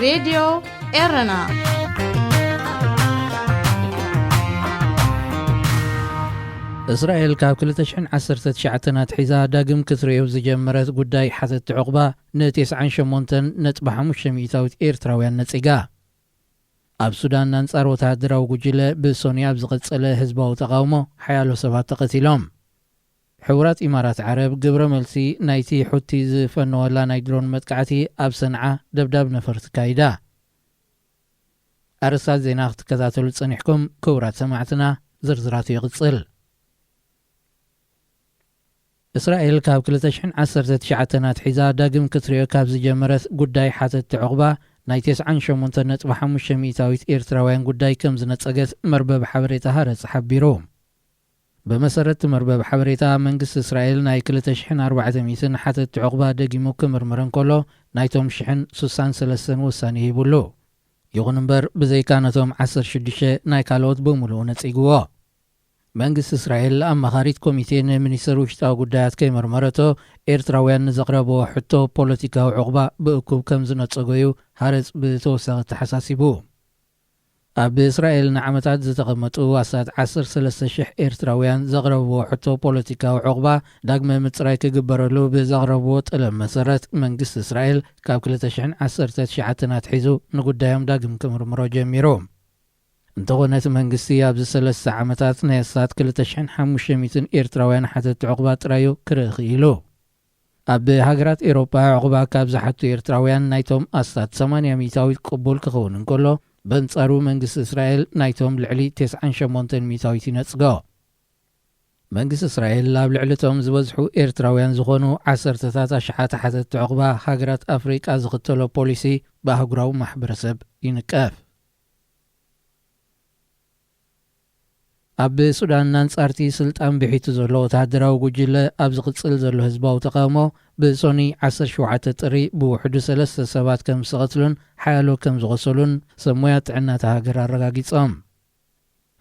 ሬድዮ ኤረና። እስራኤል ካብ ክልተ ሽሕን ዓሰርተ ትሽዓተን ኣትሒዛ ዳግም ክትርእዮ ዝጀመረት ጉዳይ ሓተትቲ ዕቑባ፣ ን ተስዓን ሸሞንተን ነጥቢ ሓሙሽተ ሚእታዊት ኤርትራውያን ነጺጋ። ኣብ ሱዳን ኣንጻር ወተሃደራዊ ጉጅለ ብሶኒ ኣብ ዝቐጸለ ህዝባዊ ተቓውሞ ሓያሎ ሰባት ተቐቲሎም። ሕቡራት ኢማራት ዓረብ ግብረ መልሲ ናይቲ ሑቲ ዝፈነወላ ናይ ድሮን መጥቃዕቲ ኣብ ሰንዓ ደብዳብ ነፈርቲ ካይዳ። ኣርእስታት ዜና ክትከታተሉ ጸኒሕኩም ክቡራት ሰማዕትና፣ ዝርዝራቱ ይቕጽል። እስራኤል ካብ ክልተ ሽሕን ዓሰርተ ትሽዓተን ኣትሒዛ ዳግም ክትርእዮ ካብ ዝጀመረት ጉዳይ ሓተትቲ ዕቑባ፣ ናይ ተስዓን ሸሞንተን ነጥቢ ሓሙሽተ ሚእታዊት ኤርትራውያን ጉዳይ ከም ዝነጸገት መርበብ ሓበሬታ ሃረጽ ሓቢሩ። ብመሰረት እቲ መርበብ ሓበሬታ፣ መንግስቲ እስራኤል ናይ ክልተ ሽሕን ኣርባዕተ ሚእትን ሓተትቲ ዕቑባ ደጊሙ ክምርምር እንከሎ፣ ናይቶም ሽሕን ሱሳን ሰለስተን ውሳኔ ሂቡሉ። ይኹን እምበር፣ ብዘይካ ነቶም ዓሰርተ ሽዱሽተ፣ ናይ ካልኦት ብምሉኡ ነጺግዎ። መንግስቲ እስራኤል ኣማኻሪት ኮሚቴ ንሚኒስተር ውሽጣዊ ጉዳያት ከይመርመረቶ፣ ኤርትራውያን ንዘቕረብዎ ሕቶ ፖለቲካዊ ዕቑባ ብእኩብ ከም ዝነጸጎ እዩ ሃረጽ ብተወሳኺ ተሓሳሲቡ። ኣብ እስራኤል ንዓመታት ዝተቐመጡ ኣስታት ዓሰርተ ሰለስተ ሽሕ ኤርትራውያን ዘቕረብዎ ሕቶ ፖለቲካዊ ዕቑባ ዳግመ ምጽራይ ክግበረሉ ብዘቕረብዎ ጠለብ መሰረት፣ መንግስቲ እስራኤል ካብ ክልተ ሽሕን ዓሰርተ ትሽዓተን ኣትሒዙ ንጉዳዮም ዳግም ክምርምሮ ጀሚሩ። እንተኾነ፣ እቲ መንግስቲ ኣብዚ ሰለስተ ዓመታት ናይ ኣስታት ክልተ ሽሕን ሓሙሽተ ሚእትን ኤርትራውያን ሓተትቲ ዕቑባ ጥራዩ ክርኢ ክኢሉ። ኣብ ሃገራት ኤውሮጳ ዕቑባ ካብ ዝሓቱ ኤርትራውያን ናይቶም ኣስታት ሰማንያ ሚእታዊት ቅቡል ክኸውን እንከሎ፣ በንጻሩ መንግስቲ እስራኤል ናይቶም ልዕሊ ተስዓን ሸሞንተን ሚእታዊት ይነጽጎ። መንግስቲ እስራኤል ኣብ ልዕሊ እቶም ዝበዝሑ ኤርትራውያን ዝኾኑ ዓሰርተታት ኣሽሓት ሓተትቲ ዕቑባ ሃገራት ኣፍሪቃ ዝኽተሎ ፖሊሲ ብኣህጉራዊ ማሕበረሰብ ይንቀፍ። ኣብ ሱዳን፣ ኣንጻርቲ ስልጣን ብሒቱ ዘሎ ወተሃደራዊ ጉጅለ ኣብ ዝቕጽል ዘሎ ህዝባዊ ተቓውሞ፣ ብሶኒ ዓሰርተ ሸውዓተ ጥሪ ብውሕዱ ሰለስተ ሰባት ከም ዝተቐትሉን ሓያሎ ከም ዝቖሰሉን ሰብ ሞያ ጥዕና እታ ሃገር ኣረጋጊጾም።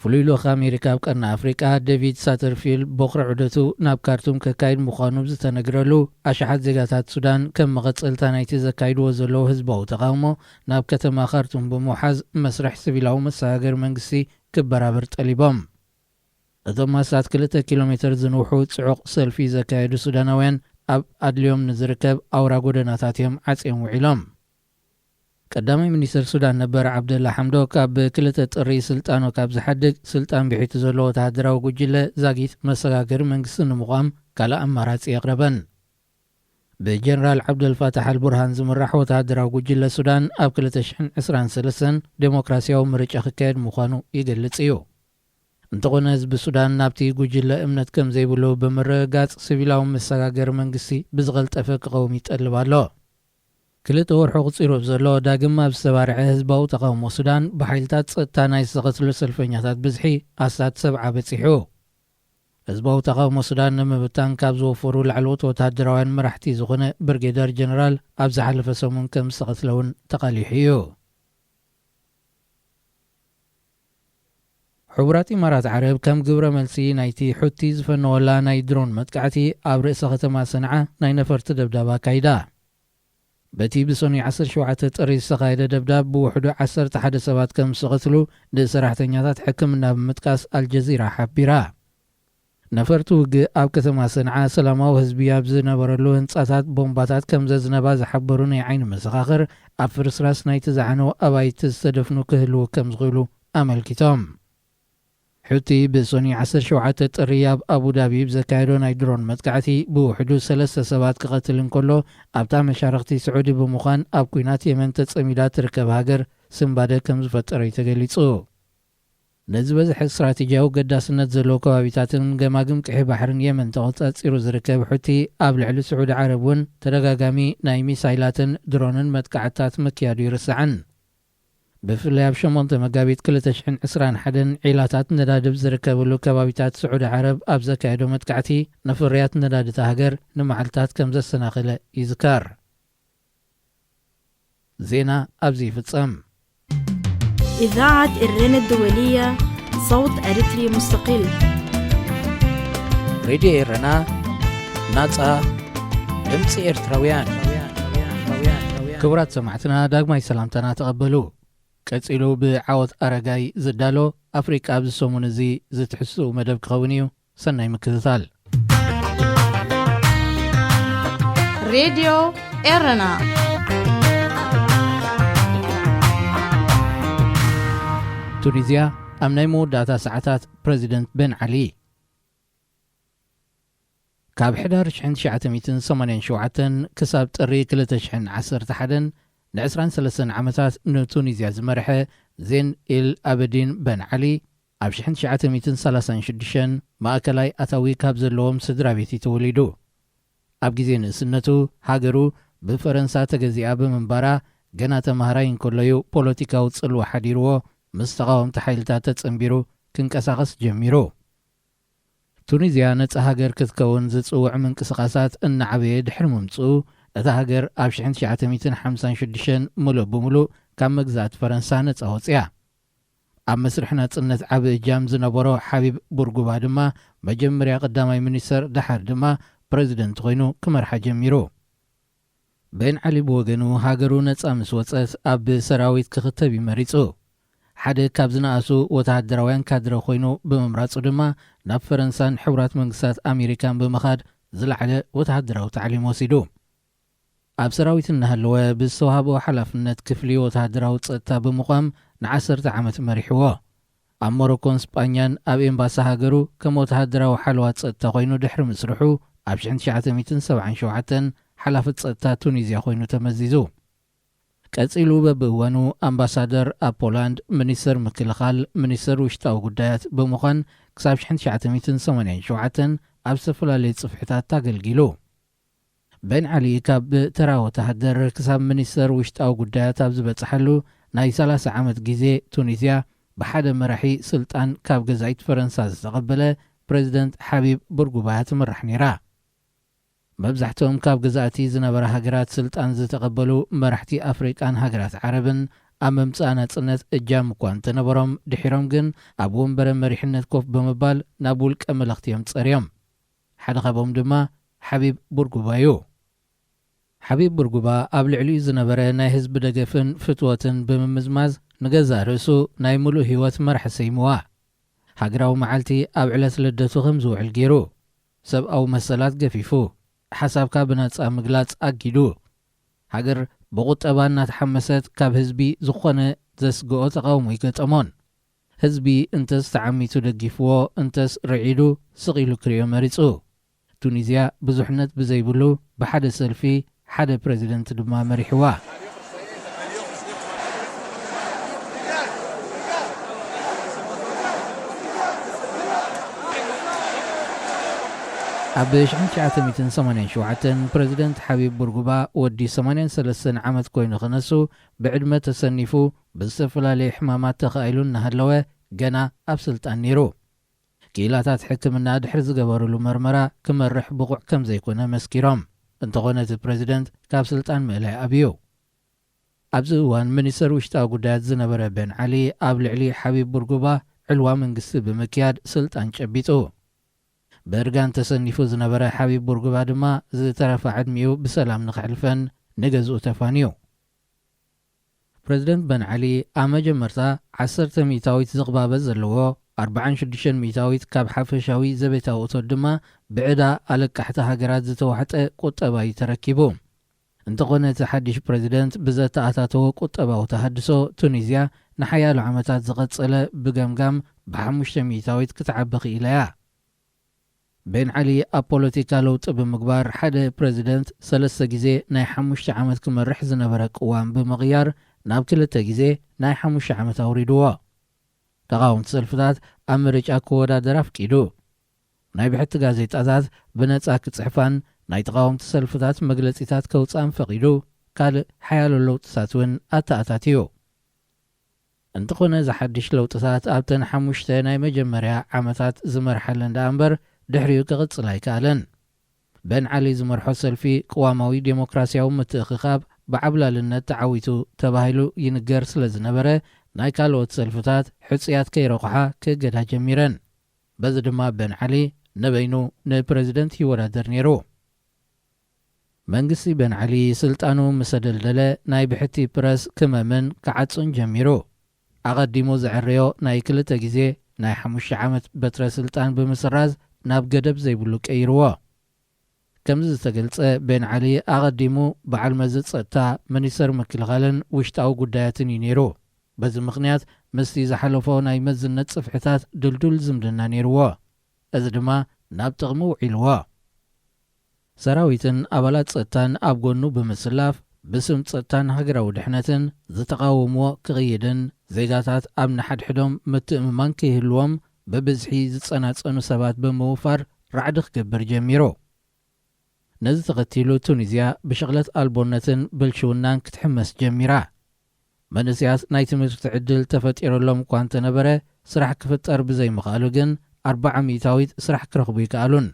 ፍሉይ ልኡኽ ኣሜሪካ ኣብ ቀርኒ ኣፍሪቃ፣ ዴቪድ ሳተርፊልድ፣ ቦኽሪ ዑደቱ ናብ ካርቱም ከካይድ ምዃኑ ብዝተነግረሉ፣ ኣሽሓት ዜጋታት ሱዳን ከም መቐጸልታ ናይቲ ዘካይድዎ ዘለዉ ህዝባዊ ተቓውሞ፣ ናብ ከተማ ካርቱም ብምውሓዝ፣ መስርሕ ሲቪላዊ መሰጋገሪ መንግስቲ ክበራበር ጠሊቦም። እቶም ኣስታት ክልተ ኪሎ ሜተር ዝንውሑ ጽዑቕ ሰልፊ ዘካየዱ ሱዳናውያን፣ ኣብ ኣድልዮም ንዝርከብ ኣውራ ጎደናታት እዮም ዓጽዮም ውዒሎም። ቀዳማይ ሚኒስተር ሱዳን ነበር ዓብደላ ሓምዶክ፣ ኣብ ክልተ ጥሪ ስልጣኑ ካብ ዝሓድግ፣ ስልጣን ብሒቱ ዘሎ ወተሃደራዊ ጉጅለ ዛጊት መሰጋገሪ መንግስቲ ንምቋም ካልእ ኣማራጺ የቕረበን። ብጀነራል ዓብደልፋታሕ ኣልቡርሃን ዝምራሕ ወተሃደራዊ ጉጅለ ሱዳን፣ ኣብ ክልተ ሽሕን ዕስራን ሰለስተን ዴሞክራሲያዊ ምርጫ ክካየድ ምዃኑ ይገልጽ እዩ። እንተኾነ፣ ህዝቢ ሱዳን ናብቲ ጉጅለ እምነት ከም ዘይብሉ ብምርግጋጽ፣ ሲቪላዊ መሰጋገሪ መንግስቲ ብዝቐልጠፈ ክቐውም ይጠልብ ኣሎ። ክልተ ወርሑ ቁጺሩ ኣብ ዘሎ ዳግም ኣብ ዝተባርዐ ህዝባዊ ተቓውሞ ሱዳን፣ ብሓይልታት ጸጥታ ናይ ዝተቐትሉ ሰልፈኛታት ብዝሒ ኣስታት ሰብዓ በጺሑ። ህዝባዊ ተቓውሞ ሱዳን ንምብታን ካብ ዝወፈሩ ላዕለዎት ወተሃደራውያን መራሕቲ ዝኾነ ብርጌደር ጀነራል፣ ኣብ ዝሓለፈ ሰሙን ከም ዝተቐትለ እውን ተቓሊሑ እዩ። ሕቡራት ኢማራት ዓረብ፣ ከም ግብረ መልሲ ናይቲ ሑቲ ዝፈነወላ ናይ ድሮን መጥቃዕቲ፣ ኣብ ርእሰ ከተማ ሰንዓ ናይ ነፈርቲ ደብዳብ ኣካይዳ። በቲ ብሰኑይ ዓሰርተ ሸውዓተ ጥሪ ዝተኻየደ ደብዳብ፣ ብውሕዱ ዓሰርተ ሓደ ሰባት ከም ዝተቐትሉ፣ ንሰራሕተኛታት ሕክምና ብምጥቃስ ኣልጀዚራ ሓቢራ። ነፈርቲ ውግእ ኣብ ከተማ ሰንዓ፣ ሰላማዊ ህዝቢ ኣብ ዝነበረሉ ህንጻታት ቦምባታት ከም ዘዝነባ ዝሓበሩ ናይ ዓይኒ መሰኻኽር፣ ኣብ ፍርስራስ ናይቲ ዝዓነው ኣባይቲ ዝተደፍኑ ክህልዉ ከም ዝኽእሉ ኣመልኪቶም። ሑቲ ብሰኑይ ዓሰርተ ሸውዓተ ጥሪ ኣብ ኣቡዳቢ ብዘካየዶ ናይ ድሮን መጥቃዕቲ፣ ብውሕዱ ሰለስተ ሰባት ክቐትል እንከሎ፣ ኣብታ መሻርኽቲ ስዑዲ ብምዃን ኣብ ኲናት የመን ተጸሚዳ ትርከብ ሃገር ስንባደ ከም ዝፈጠረ እዩ ተገሊጹ። ንዝበዝሐ ስትራቴጂያዊ ገዳስነት ዘለዎ ከባቢታትን ገማግም ቀይሕ ባሕርን የመን ተቖጻጺሩ ዝርከብ ሑቲ፣ ኣብ ልዕሊ ስዑዲ ዓረብ እውን ተደጋጋሚ ናይ ሚሳይላትን ድሮንን መጥቃዕትታት ምክያዱ ይርስዓን። ብፍላይ ኣብ ሸሞንተ መጋቢት ክልተ ሽሕን ዕስራን ሓደን ዒላታት ነዳዲ ኣብ ዝርከብሉ ከባቢታት ስዑዲ ዓረብ ኣብ ዘካየዶ መጥቃዕቲ፣ ንፍርያት ነዳዲ እታ ሃገር ንመዓልታት ከም ዘሰናኸለ ይዝከር። ዜና ኣብዚ ይፍጸም። إذاعة إرنا الدولية، صوت أريتري مستقل. ሬድዮ ኤረና፣ ናጻ ድምጺ ኤርትራውያን። ክቡራት ሰማዕትና፣ ዳግማይ ሰላምታና ተቐበሉ። ቀጺሉ ብዓወት ኣረጋይ ዝዳሎ ኣፍሪቃ ኣብዚ ሰሙን እዚ ዝትሕዝትኡ መደብ ክኸውን እዩ። ሰናይ ምክትታል። ሬድዮ ኤረና። ቱኒዝያ ኣብ ናይ መወዳእታ ሰዓታት ፕረዚደንት ቤን ዓሊ ካብ ሕዳር ሽሕን ትሽዓተ ሚእትን ሰማንያን ሸውዓተን ክሳብ ጥሪ ክልተ ሽሕን ዓሰርተ ሓደን ንዕስራን ሰለስተን ዓመታት ንቱኒዝያ ዝመርሐ ዜን ኢል ኣበዲን በን ዓሊ ኣብ ሽሕን ትሽዓተ ሚእትን ሰላሳን ሽዱሽተን ማእከላይ ኣታዊ ካብ ዘለዎም ስድራ ቤት እዩ ተወሊዱ። ኣብ ግዜ ንእስነቱ ሃገሩ ብፈረንሳ ተገዚኣ ብምንባራ ገና ተማሃራይ እንከሎዩ ፖለቲካዊ ጽልዋ ሓዲርዎ ምስ ተቓወምቲ ሓይልታት ተጸንቢሩ ክንቀሳቐስ ጀሚሩ። ቱኒዝያ ነጻ ሃገር ክትከውን ዝጽውዕ ምንቅስቓሳት እናዓበየ ድሕሪ ምምጽኡ እታ ሃገር ኣብ ሽሕን ትሽዓተ ሚእትን ሓምሳን ሽዱሽተን ምሉእ ብምሉእ ካብ መግዛእቲ ፈረንሳ ነጻ ወጽያ። ኣብ መስርሕ ናጽነት ዓቢ እጃም ዝነበሮ ሓቢብ ቡርጉባ ድማ መጀመርያ ቀዳማይ ሚኒስተር ደሓር ድማ ፕረዚደንት ኮይኑ ክመርሓ ጀሚሩ። ቤን ዓሊ ብወገኑ ሃገሩ ነጻ ምስ ወጸት ኣብ ሰራዊት ክኽተብ እዩ መሪጹ። ሓደ ካብ ዝነኣሱ ወተሃደራውያን ካድረ ኮይኑ ብምምራጹ ድማ ናብ ፈረንሳን ሕቡራት መንግስታት ኣሜሪካን ብምኻድ ዝለዓለ ወተሃደራዊ ታዕሊም ወሲዱ። ኣብ ሰራዊት እናሃለወ ብዝተዋህቦ ሓላፍነት ክፍሊ ወተሃደራዊ ጸጥታ ብምቋም ንዓሰርተ ዓመት መሪሕዎ። ኣብ ሞሮኮን ስጳኛን ኣብ ኤምባሲ ሃገሩ ከም ወተሃደራዊ ሓለዋ ጸጥታ ኮይኑ ድሕሪ ምስርሑ ኣብ ሽሕን ትሽዓተ ሚእትን ሰብዓን ሸውዓተን ሓላፊ ጸጥታ ቱኒዝያ ኮይኑ ተመዚዙ። ቀጺሉ በብእዋኑ ኣምባሳደር ኣብ ፖላንድ፣ ሚኒስተር ምክልኻል፣ ሚኒስተር ውሽጣዊ ጉዳያት ብምዃን ክሳብ ሽሕን ትሽዓተ ሚእትን ሰማንያን ሸውዓተን ኣብ ዝተፈላለዩ ጽፍሕታት ኣገልጊሉ። ቤን ዓሊ ካብ ተራ ወተሃደር ክሳብ ሚኒስተር ውሽጣዊ ጉዳያት ኣብ ዝበጽሓሉ ናይ ሰላሳ ዓመት ግዜ ቱኒዝያ ብሓደ መራሒ ስልጣን ካብ ገዛኢት ፈረንሳ ዝተቐበለ ፕረዚደንት ሓቢብ ቡርጉባ ትምራሕ ነይራ። መብዛሕትኦም ካብ ገዛእቲ ዝነበራ ሃገራት ስልጣን ዝተቐበሉ መራሕቲ ኣፍሪቃን ሃገራት ዓረብን ኣብ ምምጻእ ናጽነት እጃም እኳ እንተነበሮም ድሒሮም ግን ኣብ ወንበረ መሪሕነት ኮፍ ብምባል ናብ ውልቀ መለኽቲ እዮም ጸርዮም። ሓደ ካብኦም ድማ ሓቢብ ቡርጉባ እዩ። ሓቢብ ቡርጉባ ኣብ ልዕሊኡ ዝነበረ ናይ ህዝቢ ደገፍን ፍትወትን ብምምዝማዝ ንገዛእ ርእሱ ናይ ምሉእ ህይወት መራሒ ሰይምዋ። ሃገራዊ መዓልቲ ኣብ ዕለት ልደቱ ከም ዝውዕል ገይሩ። ሰብኣዊ መሰላት ገፊፉ። ሓሳብካ ብነጻ ምግላጽ ኣጊዱ። ሃገር ብቁጠባ እናተሓመሰት ካብ ህዝቢ ዝኾነ ዘስግኦ ተቓውሞ ይገጠሞን። ህዝቢ እንተስ ተዓሚቱ ደጊፍዎ እንተስ ርዒዱ ስቕ ኢሉ ክርእዮ መሪጹ። ቱኒዝያ ብዙሕነት ብዘይብሉ ብሓደ ሰልፊ ሓደ ፕረዚደንት ድማ መሪሕዋ። ኣብ ሽሕን ትሽዓተ ሚእትን ሰማንያን ሸውዓተን ፕረዚደንት ሓቢብ ቡርጉባ ወዲ ሰማንያን ሰለስተን ዓመት ኮይኑ ክነሱ ብዕድመ ተሰኒፉ ብዝተፈላለየ ሕማማት ተኻኢሉ እናሃለወ ገና ኣብ ስልጣን ነይሩ። ክኢላታት ሕክምና ድሕሪ ዝገበሩሉ መርመራ ክመርሕ ብቑዕ ከም ዘይኮነ መስኪሮም። እንተኾነ እቲ ፕረዚደንት ካብ ስልጣን ምእላይ ኣብዩ። ኣብዚ እዋን ሚኒስተር ውሽጣዊ ጉዳያት ዝነበረ ቤን ዓሊ ኣብ ልዕሊ ሓቢብ ቡርጉባ ዕልዋ መንግስቲ ብምክያድ ስልጣን ጨቢጡ። ብእርጋን ተሰኒፉ ዝነበረ ሓቢብ ቡርጉባ ድማ ዝተረፋ ዕድሚኡ ብሰላም ንክሕልፈን ንገዝኡ ተፋንዩ። ፕረዚደንት በን ዓሊ ኣብ መጀመርታ ዓሰርተ ሚእታዊት ዝቕባበ ዘለዎ ኣርብዓን ሽዱሽተን ሚእታዊት ካብ ሓፈሻዊ ዘቤታዊ እቶት ድማ ብዕዳ ኣለቃሕቲ ሃገራት ዝተዋሕጠ ቁጠባ እዩ ተረኪቡ። እንተኾነ እቲ ሓድሽ ፕረዚደንት ብዘተኣታተዎ ቁጠባዊ ተሃድሶ ቱኒዝያ ንሓያሎ ዓመታት ዝቐጸለ ብገምጋም ብሓሙሽተ ሚእታዊት ክትዓቢ ክኢላ እያ። ቤን ዓሊ ኣብ ፖለቲካ ለውጢ ብምግባር ሓደ ፕረዚደንት ሰለስተ ግዜ ናይ ሓሙሽተ ዓመት ክመርሕ ዝነበረ ቅዋም ብምቕያር ናብ ክልተ ግዜ ናይ ሓሙሽተ ዓመት ኣውሪድዎ። ተቓወምቲ ሰልፍታት ኣብ ምርጫ ክወዳደር ኣፍቂዱ። ናይ ብሕቲ ጋዜጣታት ብነጻ ክጽሕፋን ናይ ተቓወምቲ ሰልፍታት መግለጺታት ከውጽኣን ፈቒዱ። ካልእ ሓያሎ ለውጥታት እውን ኣተኣታትዩ። እንተኾነ እዚ ሓድሽ ለውጥታት ኣብተን ሓሙሽተ ናይ መጀመርያ ዓመታት ዝመርሓለን ደኣ እምበር ድሕሪኡ ክቕጽል ኣይከኣለን። በን ዓሊ ዝመርሖ ሰልፊ ቅዋማዊ ዴሞክራሲያዊ ምትእኽኻብ ብዓብላልነት ተዓዊቱ ተባሂሉ ይንገር ስለ ዝነበረ ናይ ካልኦት ሰልፍታት ሕጹያት ከይረቑሓ ክእገዳ ጀሚረን። በዚ ድማ በን ዓሊ ንበይኑ ንፕረዚደንት ይወዳደር ነይሩ። መንግስቲ ቤን ዓሊ ስልጣኑ ምስ ኣደልደለ፣ ናይ ብሕቲ ፕረስ ክመምን ክዓጹን ጀሚሩ። ኣቐዲሙ ዘዐረዮ ናይ ክልተ ግዜ ናይ ሓሙሽተ ዓመት በትረ ስልጣን ብምስራዝ፣ ናብ ገደብ ዘይብሉ ቀይርዎ። ከምዚ ዝተገልጸ፣ ቤን ዓሊ ኣቐዲሙ በዓል መዚ ጸጥታ፣ ሚኒስተር ምክልኻልን ውሽጣዊ ጉዳያትን እዩ ነይሩ። በዚ ምኽንያት፣ ምስቲ ዝሓለፎ ናይ መዝነት ጽፍሕታት ድልዱል ዝምድና ነይርዎ። እዚ ድማ ናብ ጥቕሚ ውዒልዎ። ሰራዊትን ኣባላት ጸጥታን ኣብ ጎኑ ብምስላፍ፣ ብስም ጸጥታን ሃገራዊ ድሕነትን ዝተቓወምዎ ክቕይድን፣ ዜጋታት ኣብ ንሓድሕዶም ምትእምማን ከይህልዎም ብብዝሒ ዝጸናጸኑ ሰባት ብምውፋር ራዕዲ ክገብር ጀሚሩ። ነዚ ተኸቲሉ፣ ቱኒዝያ ብሽቕለት ኣልቦነትን ብልሽውናን ክትሕመስ ጀሚራ። መንእሰያት ናይ ትምህርቲ ዕድል ተፈጢሩሎም እኳ እንተነበረ፣ ስራሕ ክፍጠር ብዘይምኽኣሉ ግን፣ ኣርብዓ ሚእታዊት ስራሕ ክረኽቡ ይከኣሉን።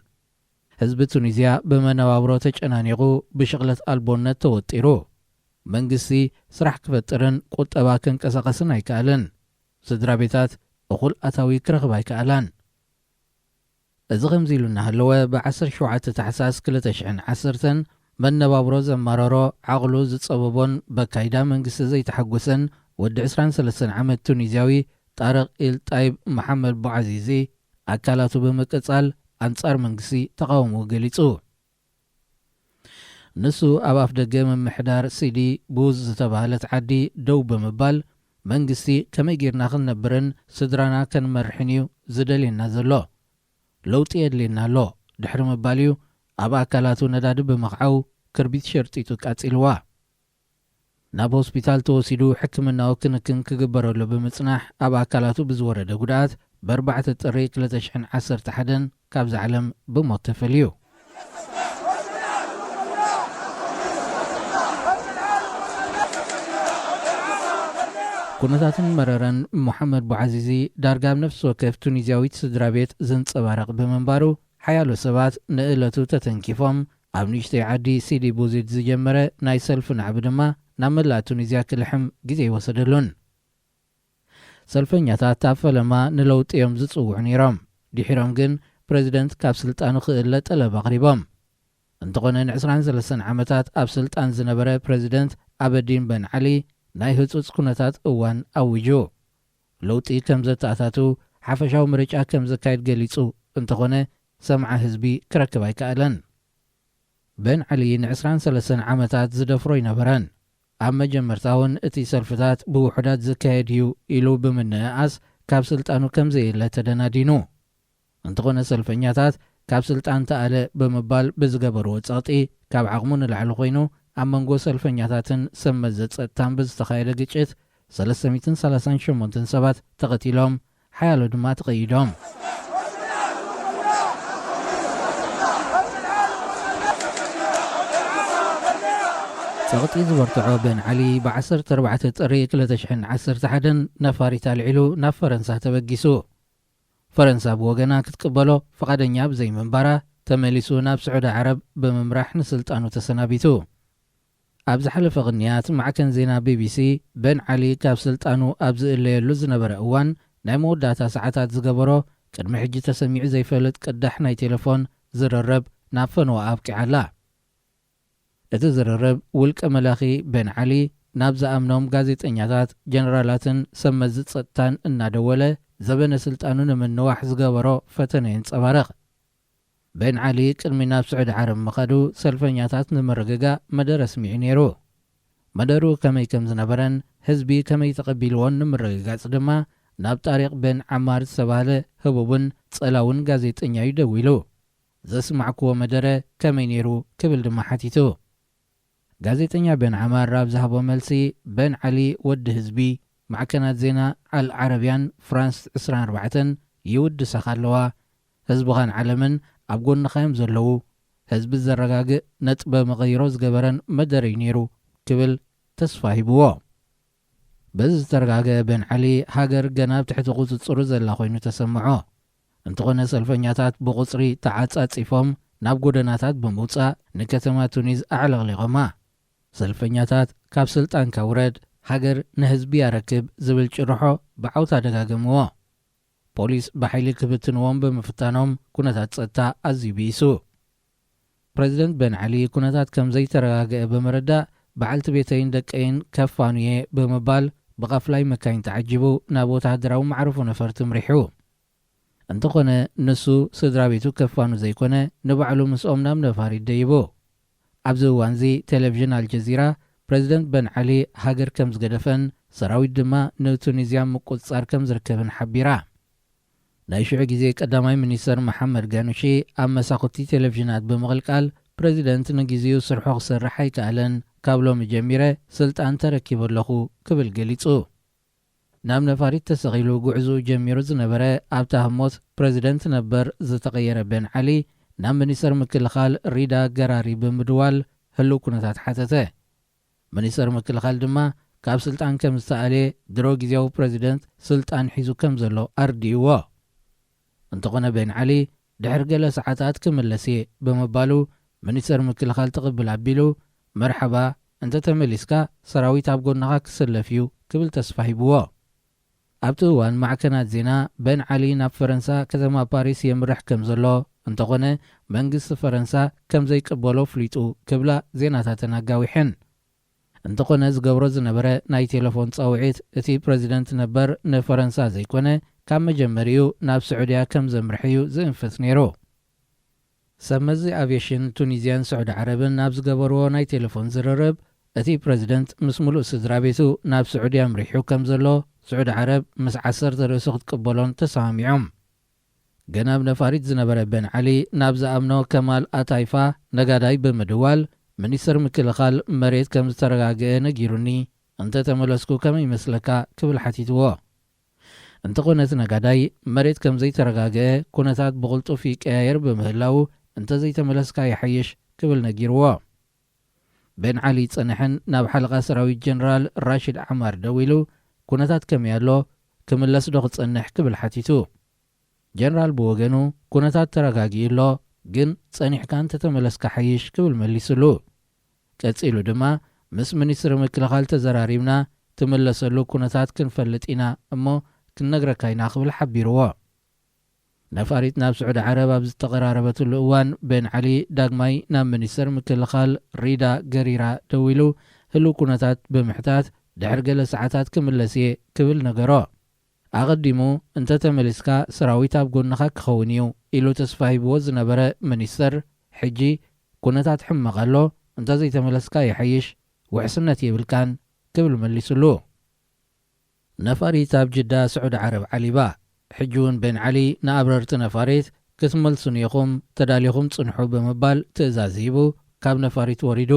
ህዝቢ ቱኒዝያ ብመነባብሮ ተጨናኒቑ፣ ብሽቕለት ኣልቦነት ተወጢሩ። መንግስቲ ስራሕ ክፈጥርን ቁጠባ ከንቀሳቐስን ኣይከኣለን። ስድራ ቤታት እኹል ኣታዊ ክረኽባ ኣይከኣላን። እዚ ከምዚ ኢሉ እናሃለወ፣ ብ ዓሰርተ ሸውዓተ ታሕሳስ ክልተ ሽሕን ዓሰርተን፣ መነባብሮ ዘማረሮ፣ ዓቕሉ ዝጸበቦን በካይዳ መንግስቲ ዘይተሓጎሰን ወዲ ዕስራን ሰለስተን ዓመት ቱኒዝያዊ ጣርቕ ኢል ጣይብ መሓመድ ቡዓዚዚ፣ ኣካላቱ ብምቅጻል፣ ኣንጻር መንግስቲ ተቓውሞኡ ገሊጹ። ንሱ ኣብ ኣፍደገ ምምሕዳር ሲዲ ቡዝ ዝተባህለት ዓዲ ደው ብምባል፣ መንግስቲ ከመይ ጌርና ክንነብርን ስድራና ከንመርሕን እዩ ዝደልየና ዘሎ። ለውጢ የድልየና ኣሎ፣ ድሕሪ ምባል እዩ ኣብ ኣካላቱ ነዳዲ ብምኽዓው ክርቢት ሸርጢጡ ቃጺልዋ። ናብ ሆስፒታል ተወሲዱ ሕክምናዊ ክንክን ክግበረሉ ብምጽናሕ፣ ኣብ ኣካላቱ ብዝወረደ ጉድኣት፣ ብ ኣርባዕተ ጥሪ ክልተ ሽሕን ዓሰርተ ሓደን ካብዛ ዓለም ብሞት ተፈልዩ። ኩነታትን መረረን መሓመድ ቡዓዚዚ ዳርጋ ኣብ ነፍሲ ወከፍ ቱኒዝያዊት ስድራ ቤት ዝንጸባረቕ ብምንባሩ፣ ሓያሎ ሰባት ንእለቱ ተተንኪፎም፣ ኣብ ንእሽተይ ዓዲ ሲዲ ቡዚድ ዝጀመረ ናይ ሰልፊ ናዕቢ ድማ ናብ መላእ ቱኒዝያ ክልሕም ግዜ ኣይወሰደሉን። ሰልፈኛታት ኣብ ፈለማ ንለውጢ እዮም ዝጽውዑ ነይሮም። ድሒሮም ግን ፕረዚደንት ካብ ስልጣኑ ክእለ ጠለብ ኣቕሪቦም። እንተኾነ፣ ንዕስራን ሰለስተን ዓመታት ኣብ ስልጣን ዝነበረ ፕረዚደንት ኣበዲን በን ዓሊ ናይ ህጹጽ ኩነታት እዋን ኣዊጁ። ለውጢ ከም ዘተኣታቱ፣ ሓፈሻዊ ምርጫ ከም ዘካይድ ገሊጹ። እንተኾነ፣ ሰምዓ ህዝቢ ክረክብ ኣይከኣለን። በን ዓሊ ንዕስራን ሰለስተን ዓመታት ዝደፍሮ ኣይነበረን። ኣብ መጀመርታ እውን እቲ ሰልፍታት ብውሑዳት ዝካየድ እዩ ኢሉ ብምንእኣስ፣ ካብ ስልጣኑ ከም ዘየለ ተደናዲኑ። እንተኾነ፣ ሰልፈኛታት ካብ ስልጣን ተኣለ ብምባል ብዝገበርዎ ጸቕጢ፣ ካብ ዓቕሙ ንላዕሊ ኮይኑ፣ ኣብ መንጎ ሰልፈኛታትን ሰብ መዚ ጸጥታን ብዝተኻየደ ግጭት ሰለስተ ሚእትን ሰላሳን ሸሞንተን ሰባት ተቐቲሎም፣ ሓያሎ ድማ ተቐይዶም። ጸቕጢ ዝበርትዖ በን ዓሊ፣ ብ ዓሰርተ ኣርባዕተ ጥሪ ክልተ ሽሕን ዓሰርተ ሓደን ነፋሪት ኣልዒሉ ናብ ፈረንሳ ተበጊሱ። ፈረንሳ ብወገና ክትቅበሎ ፍቓደኛ ብዘይምንባራ፣ ተመሊሱ ናብ ስዑዲ ዓረብ ብምምራሕ ንስልጣኑ ተሰናቢቱ። ኣብ ዝሓለፈ ቅንያት፣ ማዕከን ዜና ቢቢሲ፣ በን ዓሊ ካብ ስልጣኑ ኣብ ዝእለየሉ ዝነበረ እዋን፣ ናይ መወዳእታ ሰዓታት ዝገበሮ፣ ቅድሚ ሕጂ ተሰሚዑ ዘይፈልጥ ቅዳሕ ናይ ቴሌፎን ዝርርብ ናብ ፈነወ ኣብቂዓ ኣላ። እቲ ዝርርብ፣ ውልቀ መላኺ በን ዓሊ ናብ ዝኣምኖም ጋዜጠኛታት፣ ጀነራላትን ሰብ መዚ ጸጥታን እናደወለ፣ ዘበነ ስልጣኑ ንምንዋሕ ዝገበሮ ፈተነ የንጸባርቕ። በን ዓሊ ቅድሚ ናብ ስዑዲ ዓረብ ምኻዱ፣ ሰልፈኛታት ንምርግጋእ መደረ ኣስሚዑ ነይሩ። መደሩ ከመይ ከም ዝነበረን ህዝቢ ከመይ ተቐቢልዎን ንምርግጋጽ ድማ፣ ናብ ጣሪቕ በን ዓማር ዝተባህለ ህቡብን ጸላውን ጋዜጠኛ እዩ ደዊሉ። ዘስማዕክዎ መደረ ከመይ ነይሩ? ክብል ድማ ሓቲቱ። ጋዜጠኛ በን ዓማር ኣብ ዝሃቦ መልሲ፣ በን ዓሊ ወዲ ህዝቢ፣ ማዕከናት ዜና ኣል ዓረብያን ፍራንስ ዕስራን ኣርባዕተን ይውድሳኻ ኣለዋ። ህዝብኻን ዓለምን ኣብ ጎንኻ እዮም ዘለዉ። ህዝቢ ዘረጋግእ ነጥበ መቐይሮ ዝገበረን መደረ እዩ ነይሩ፣ ክብል ተስፋ ሂብዎ። በዚ ዝተረጋገ በን ዓሊ፣ ሃገር ገና ኣብ ትሕቲ ቁጽጽሩ ዘላ ኮይኑ ተሰምዖ። እንተኾነ፣ ሰልፈኛታት ብቁጽሪ ተዓጻጺፎም ናብ ጎደናታት ብምውጻእ ንከተማ ቱኒዝ ኣዕለቕሊቖማ። ሰልፈኛታት፣ "ካብ ስልጣንካ ውረድ፣ ሃገር ንህዝቢ ኣረክብ" ዝብል ጭርሖ ብዓውታ ደጋገምዎ። ፖሊስ ብሓይሊ ክብትንዎም ብምፍታኖም፣ ኩነታት ጸጥታ ኣዝዩ ብኢሱ። ፕረዚደንት በን ዓሊ ኩነታት ከም ዘይተረጋግአ ብምርዳእ፣ በዓልቲ ቤተይን ደቀይን ከፋኑ እየ ብምባል ብቐፍላይ መካይን ተዓጂቡ ናብ ወተሃደራዊ መዕርፎ ነፈርቲ ምሪሑ። እንተኾነ፣ ንሱ ስድራ ቤቱ ከፋኑ ዘይኮነ፣ ንባዕሉ ምስኦም ናብ ነፋሪት ደይቡ። ኣብዚ እዋንዚ ቴሌቪዥን ኣልጀዚራ፣ ፕረዚደንት በን ዓሊ ሃገር ከም ዝገደፈን ሰራዊት ድማ ንቱኒዝያ ምቁጽጻር ከም ዝርከብን ሓቢራ። ናይ ሽዑ ግዜ ቀዳማይ ሚኒስተር መሓመድ ጋኑሺ ኣብ መሳኹቲ ቴሌቪዥናት ብምቕልቃል፣ ፕረዚደንት ንግዜኡ ስርሑ ክሰርሕ ኣይከኣለን፣ ካብ ሎሚ ጀሚረ ስልጣን ተረኪቡ ኣለኹ ክብል ገሊጹ። ናብ ነፋሪት ተሰቒሉ ጉዕዝኡ ጀሚሩ ዝነበረ ኣብታ ህሞት ፕረዚደንት ነበር ዝተቐየረ ቤን ዓሊ፣ ናብ ሚኒስተር ምክልኻል ሪዳ ገራሪ ብምድዋል ህሉው ኩነታት ሓተተ። ሚኒስተር ምክልኻል ድማ ካብ ስልጣን ከም ዝተኣልየ ድሮ ግዜያዊ ፕረዚደንት ስልጣን ሒዙ ከም ዘሎ ኣርዲእዎ። እንተኾነ ቤን ዓሊ ድሕሪ ገለ ሰዓታት ክምለስ እየ ብምባሉ፣ ሚኒስተር ምክልኻል ትቕብል ኣቢሉ፣ መርሓባ፣ እንተ ተመሊስካ ሰራዊት ኣብ ጎንኻ ክስለፍ እዩ ክብል ተስፋ ሂብዎ። ኣብቲ እዋን ማዕከናት ዜና ቤን ዓሊ ናብ ፈረንሳ ከተማ ፓሪስ የምርሕ ከም ዘሎ፣ እንተኾነ መንግስቲ ፈረንሳ ከም ዘይቅበሎ ፍሊጡ ክብላ ዜናታተን ኣጋዊሐን። እንተኾነ ዝገብሮ ዝነበረ ናይ ቴሌፎን ጻውዒት እቲ ፕረዚደንት ነበር ንፈረንሳ ዘይኮነ ካብ መጀመሪኡ ናብ ስዑድያ ከም ዘምርሕ እዩ ዝእንፍት ነይሩ። ሰብ መዚ ኣቪየሽን ቱኒዝያን ስዑዲ ዓረብን ኣብ ዝገበርዎ ናይ ቴሌፎን ዝርርብ፣ እቲ ፕረዚደንት ምስ ምሉእ ስድራ ቤቱ ናብ ስዑዲ ኣምሪሑ ከም ዘሎ፣ ስዑዲ ዓረብ ምስ ዓሰርተ ርእሱ ክትቅበሎን ተሰማሚዖም። ገና ኣብ ነፋሪት ዝነበረ በን ዓሊ ናብ ዝኣምኖ ከማል ኣታይፋ ነጋዳይ ብምድዋል፣ ሚኒስትር ምክልኻል መሬት ከም ዝተረጋግአ ነጊሩኒ፣ እንተ ተመለስኩ ከመይ ይመስለካ ክብል ሓቲትዎ። እንተኾነ እቲ ነጋዳይ መሬት ከም ዘይተረጋግአ፣ ኩነታት ብቕልጡፍ ይቀያየር ብምህላዉ፣ እንተ ዘይተመለስካ ይሓይሽ ክብል ነጊርዎ። ቤን ዓሊ ይጸንሕን ናብ ሓለቓ ሰራዊት ጀነራል ራሺድ ዓማር ደዊሉ፣ ኩነታት ከመይ ኣሎ? ክምለስ ዶ ክጸንሕ? ክብል ሓቲቱ። ጀነራል ብወገኑ፣ ኩነታት ተረጋጊኡ ኣሎ፣ ግን ጸኒሕካ እንተተመለስካ ሓይሽ ክብል መሊሱሉ። ቀጺሉ ድማ፣ ምስ ሚኒስትሪ ምክልኻል ተዘራሪብና፣ ትምለሰሉ ኩነታት ክንፈልጥ ኢና እሞ ክንነግረካ ኢና ክብል ሓቢርዎ። ነፋሪት ናብ ስዑዲ ዓረብ ኣብ ዝተቐራረበትሉ እዋን፣ ቤን ዓሊ ዳግማይ ናብ ሚኒስተር ምክልኻል ሪዳ ገሪራ ደዊሉ፣ ህሉው ኩነታት ብምሕታት፣ ድሕሪ ገለ ሰዓታት ክምለስ እየ ክብል ነገሮ። ኣቐዲሙ፣ እንተ ተመሊስካ ሰራዊት ኣብ ጎንኻ ክኸውን እዩ ኢሉ ተስፋ ሂብዎ ዝነበረ ሚኒስተር፣ ሕጂ፣ ኩነታት ሕማቕ ኣሎ፣ እንተ ዘይተመለስካ ይሓይሽ፣ ውሕስነት የብልካን ክብል መሊሱሉ። ነፋሪት ኣብ ጅዳ ስዑዲ ዓረብ ዓሊባ። ሕጂ እውን ቤን ዓሊ ንኣብረርቲ ነፋሪት፣ ክትመልሱኒ ኢኹም፣ ተዳሊኹም ጽንሑ ብምባል ትእዛዝ ሂቡ፣ ካብ ነፋሪት ወሪዱ።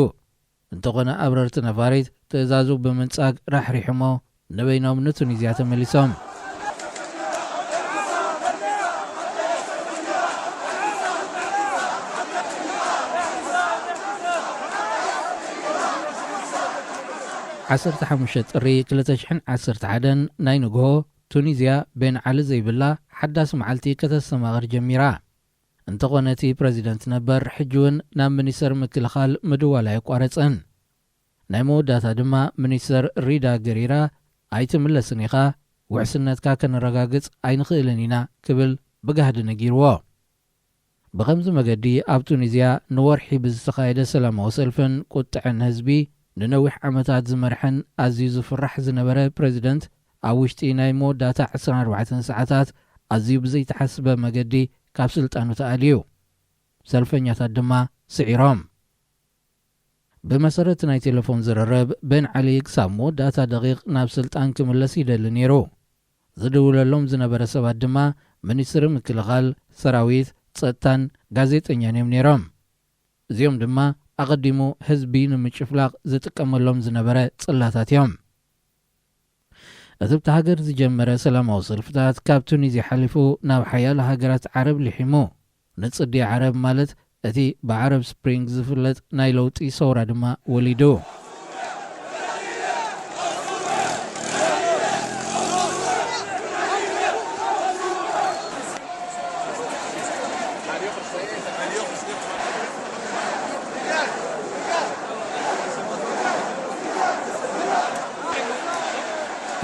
እንተኾነ ኣብረርቲ ነፋሪት ትእዛዙ ብምንጻግ ራሕሪሕሞ፣ ንበይኖም ንቱኒዝያ ተመሊሶም። ዓሰርተ ሓሙሽተ ጥሪ ክልተ ሽሕን ዓሰርተ ሓደን ናይ ንግሆ፣ ቱኒዝያ ቤን ዓሊ ዘይብላ ሓዳስ መዓልቲ ከተስተማቕር ጀሚራ። እንተኾነ እቲ ፕረዚደንት ነበር ሕጂ እውን ናብ ሚኒስተር ምክልኻል ምድዋል ኣየቋረጸን። ናይ መወዳእታ ድማ ሚኒስተር ሪዳ ገሪራ፣ "ኣይትምለስን ኢኻ፣ ውሕስነትካ ከነረጋግጽ ኣይንኽእልን ኢና" ክብል ብጋህዲ ነጊርዎ። ብኸምዚ መገዲ ኣብ ቱኒዝያ ንወርሒ ብዝተኻየደ ሰላማዊ ሰልፍን ቁጥዐን ህዝቢ፣ ንነዊሕ ዓመታት ዝመርሐን ኣዝዩ ዝፍራሕ ዝነበረ ፕረዚደንት፣ ኣብ ውሽጢ ናይ መወዳእታ ዕስራን ኣርባዕተን ሰዓታት ኣዝዩ ብዘይተሓስበ መገዲ ካብ ስልጣኑ ተኣልዩ። ሰልፈኛታት ድማ ስዒሮም። ብመሰረት ናይ ቴሌፎን ዝርርብ፣ ቤን ዓሊ ክሳብ መወዳእታ ደቂቕ ናብ ስልጣን ክምለስ ይደሊ ነይሩ። ዝድውለሎም ዝነበረ ሰባት ድማ ሚኒስትሪ ምክልኻል፣ ሰራዊት፣ ጸጥታን ጋዜጠኛን እዮም ነይሮም። እዚኦም ድማ ኣቐዲሙ ህዝቢ ንምጭፍላቕ ዝጥቀመሎም ዝነበረ ጽላታት እዮም። እቲ ኣብታ ሃገር ዝጀመረ ሰላማዊ ሰልፍታት ካብ ቱኒዝያ ሓሊፉ ናብ ሓያሎ ሃገራት ዓረብ ልሒሙ። ንጽድያ ዓረብ ማለት እቲ ብዓረብ ስፕሪንግ ዝፍለጥ ናይ ለውጢ ሰውራ ድማ ወሊዱ።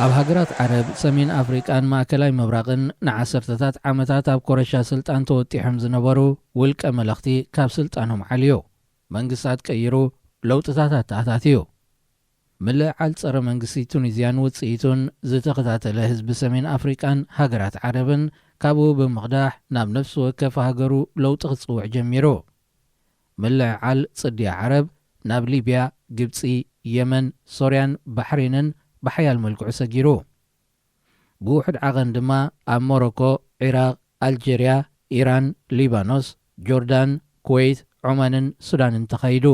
ኣብ ሃገራት ዓረብ፣ ሰሜን ኣፍሪቃን ማእከላይ ምብራቕን ንዓሰርተታት ዓመታት ኣብ ኮረሻ ስልጣን ተወጢሖም ዝነበሩ ውልቀ መለኽቲ ካብ ስልጣኖም ዓልዮ፣ መንግስታት ቀይሩ፣ ለውጥታት ኣተኣታትዩ። ምልዕዓል ጸረ መንግስቲ ቱኒዝያን ውጽኢቱን ዝተኸታተለ ህዝቢ ሰሜን ኣፍሪቃን ሃገራት ዓረብን ካብኡ ብምቕዳሕ ናብ ነፍሲ ወከፍ ሃገሩ ለውጢ ክጽውዕ ጀሚሩ። ምልዕዓል ጽድያ ዓረብ ናብ ሊብያ፣ ግብጺ፣ የመን፣ ሶርያን ባሕሬንን ብሓያል መልክዑ ሰጊሩ። ብውሑድ ዓቐን ድማ ኣብ ሞሮኮ፣ ዒራቕ፣ ኣልጀርያ፣ ኢራን፣ ሊባኖስ፣ ጆርዳን፣ ኩወይት፣ ዖማንን ሱዳንን ተኻይዱ።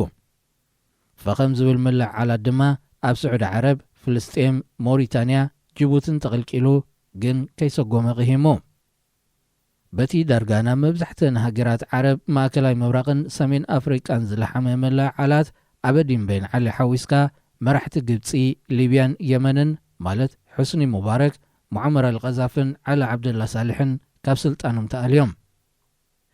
ፈኸም ዝብል ምልዕዓላት ድማ ኣብ ስዑዲ ዓረብ፣ ፍልስጤም፣ ሞሪታንያ፣ ጅቡትን ተቐልቂሉ፣ ግን ከይሰጎመ ቕሂሙ። በቲ ዳርጋ ናብ መብዛሕትአን ሃገራት ዓረብ፣ ማእከላይ ምብራቕን ሰሜን ኣፍሪቃን ዝለሓመ ምልዕዓላት፣ ኣበዲን ቤን ዓሊ ሓዊስካ፣ መራሕቲ ግብጺ፣ ሊብያን የመንን፣ ማለት ሑስኒ ሙባረክ፣ ሙዓመር ኣልቀዛፍን ዓሊ ዓብደላ ሳልሕን ካብ ስልጣኖም ተኣልዮም።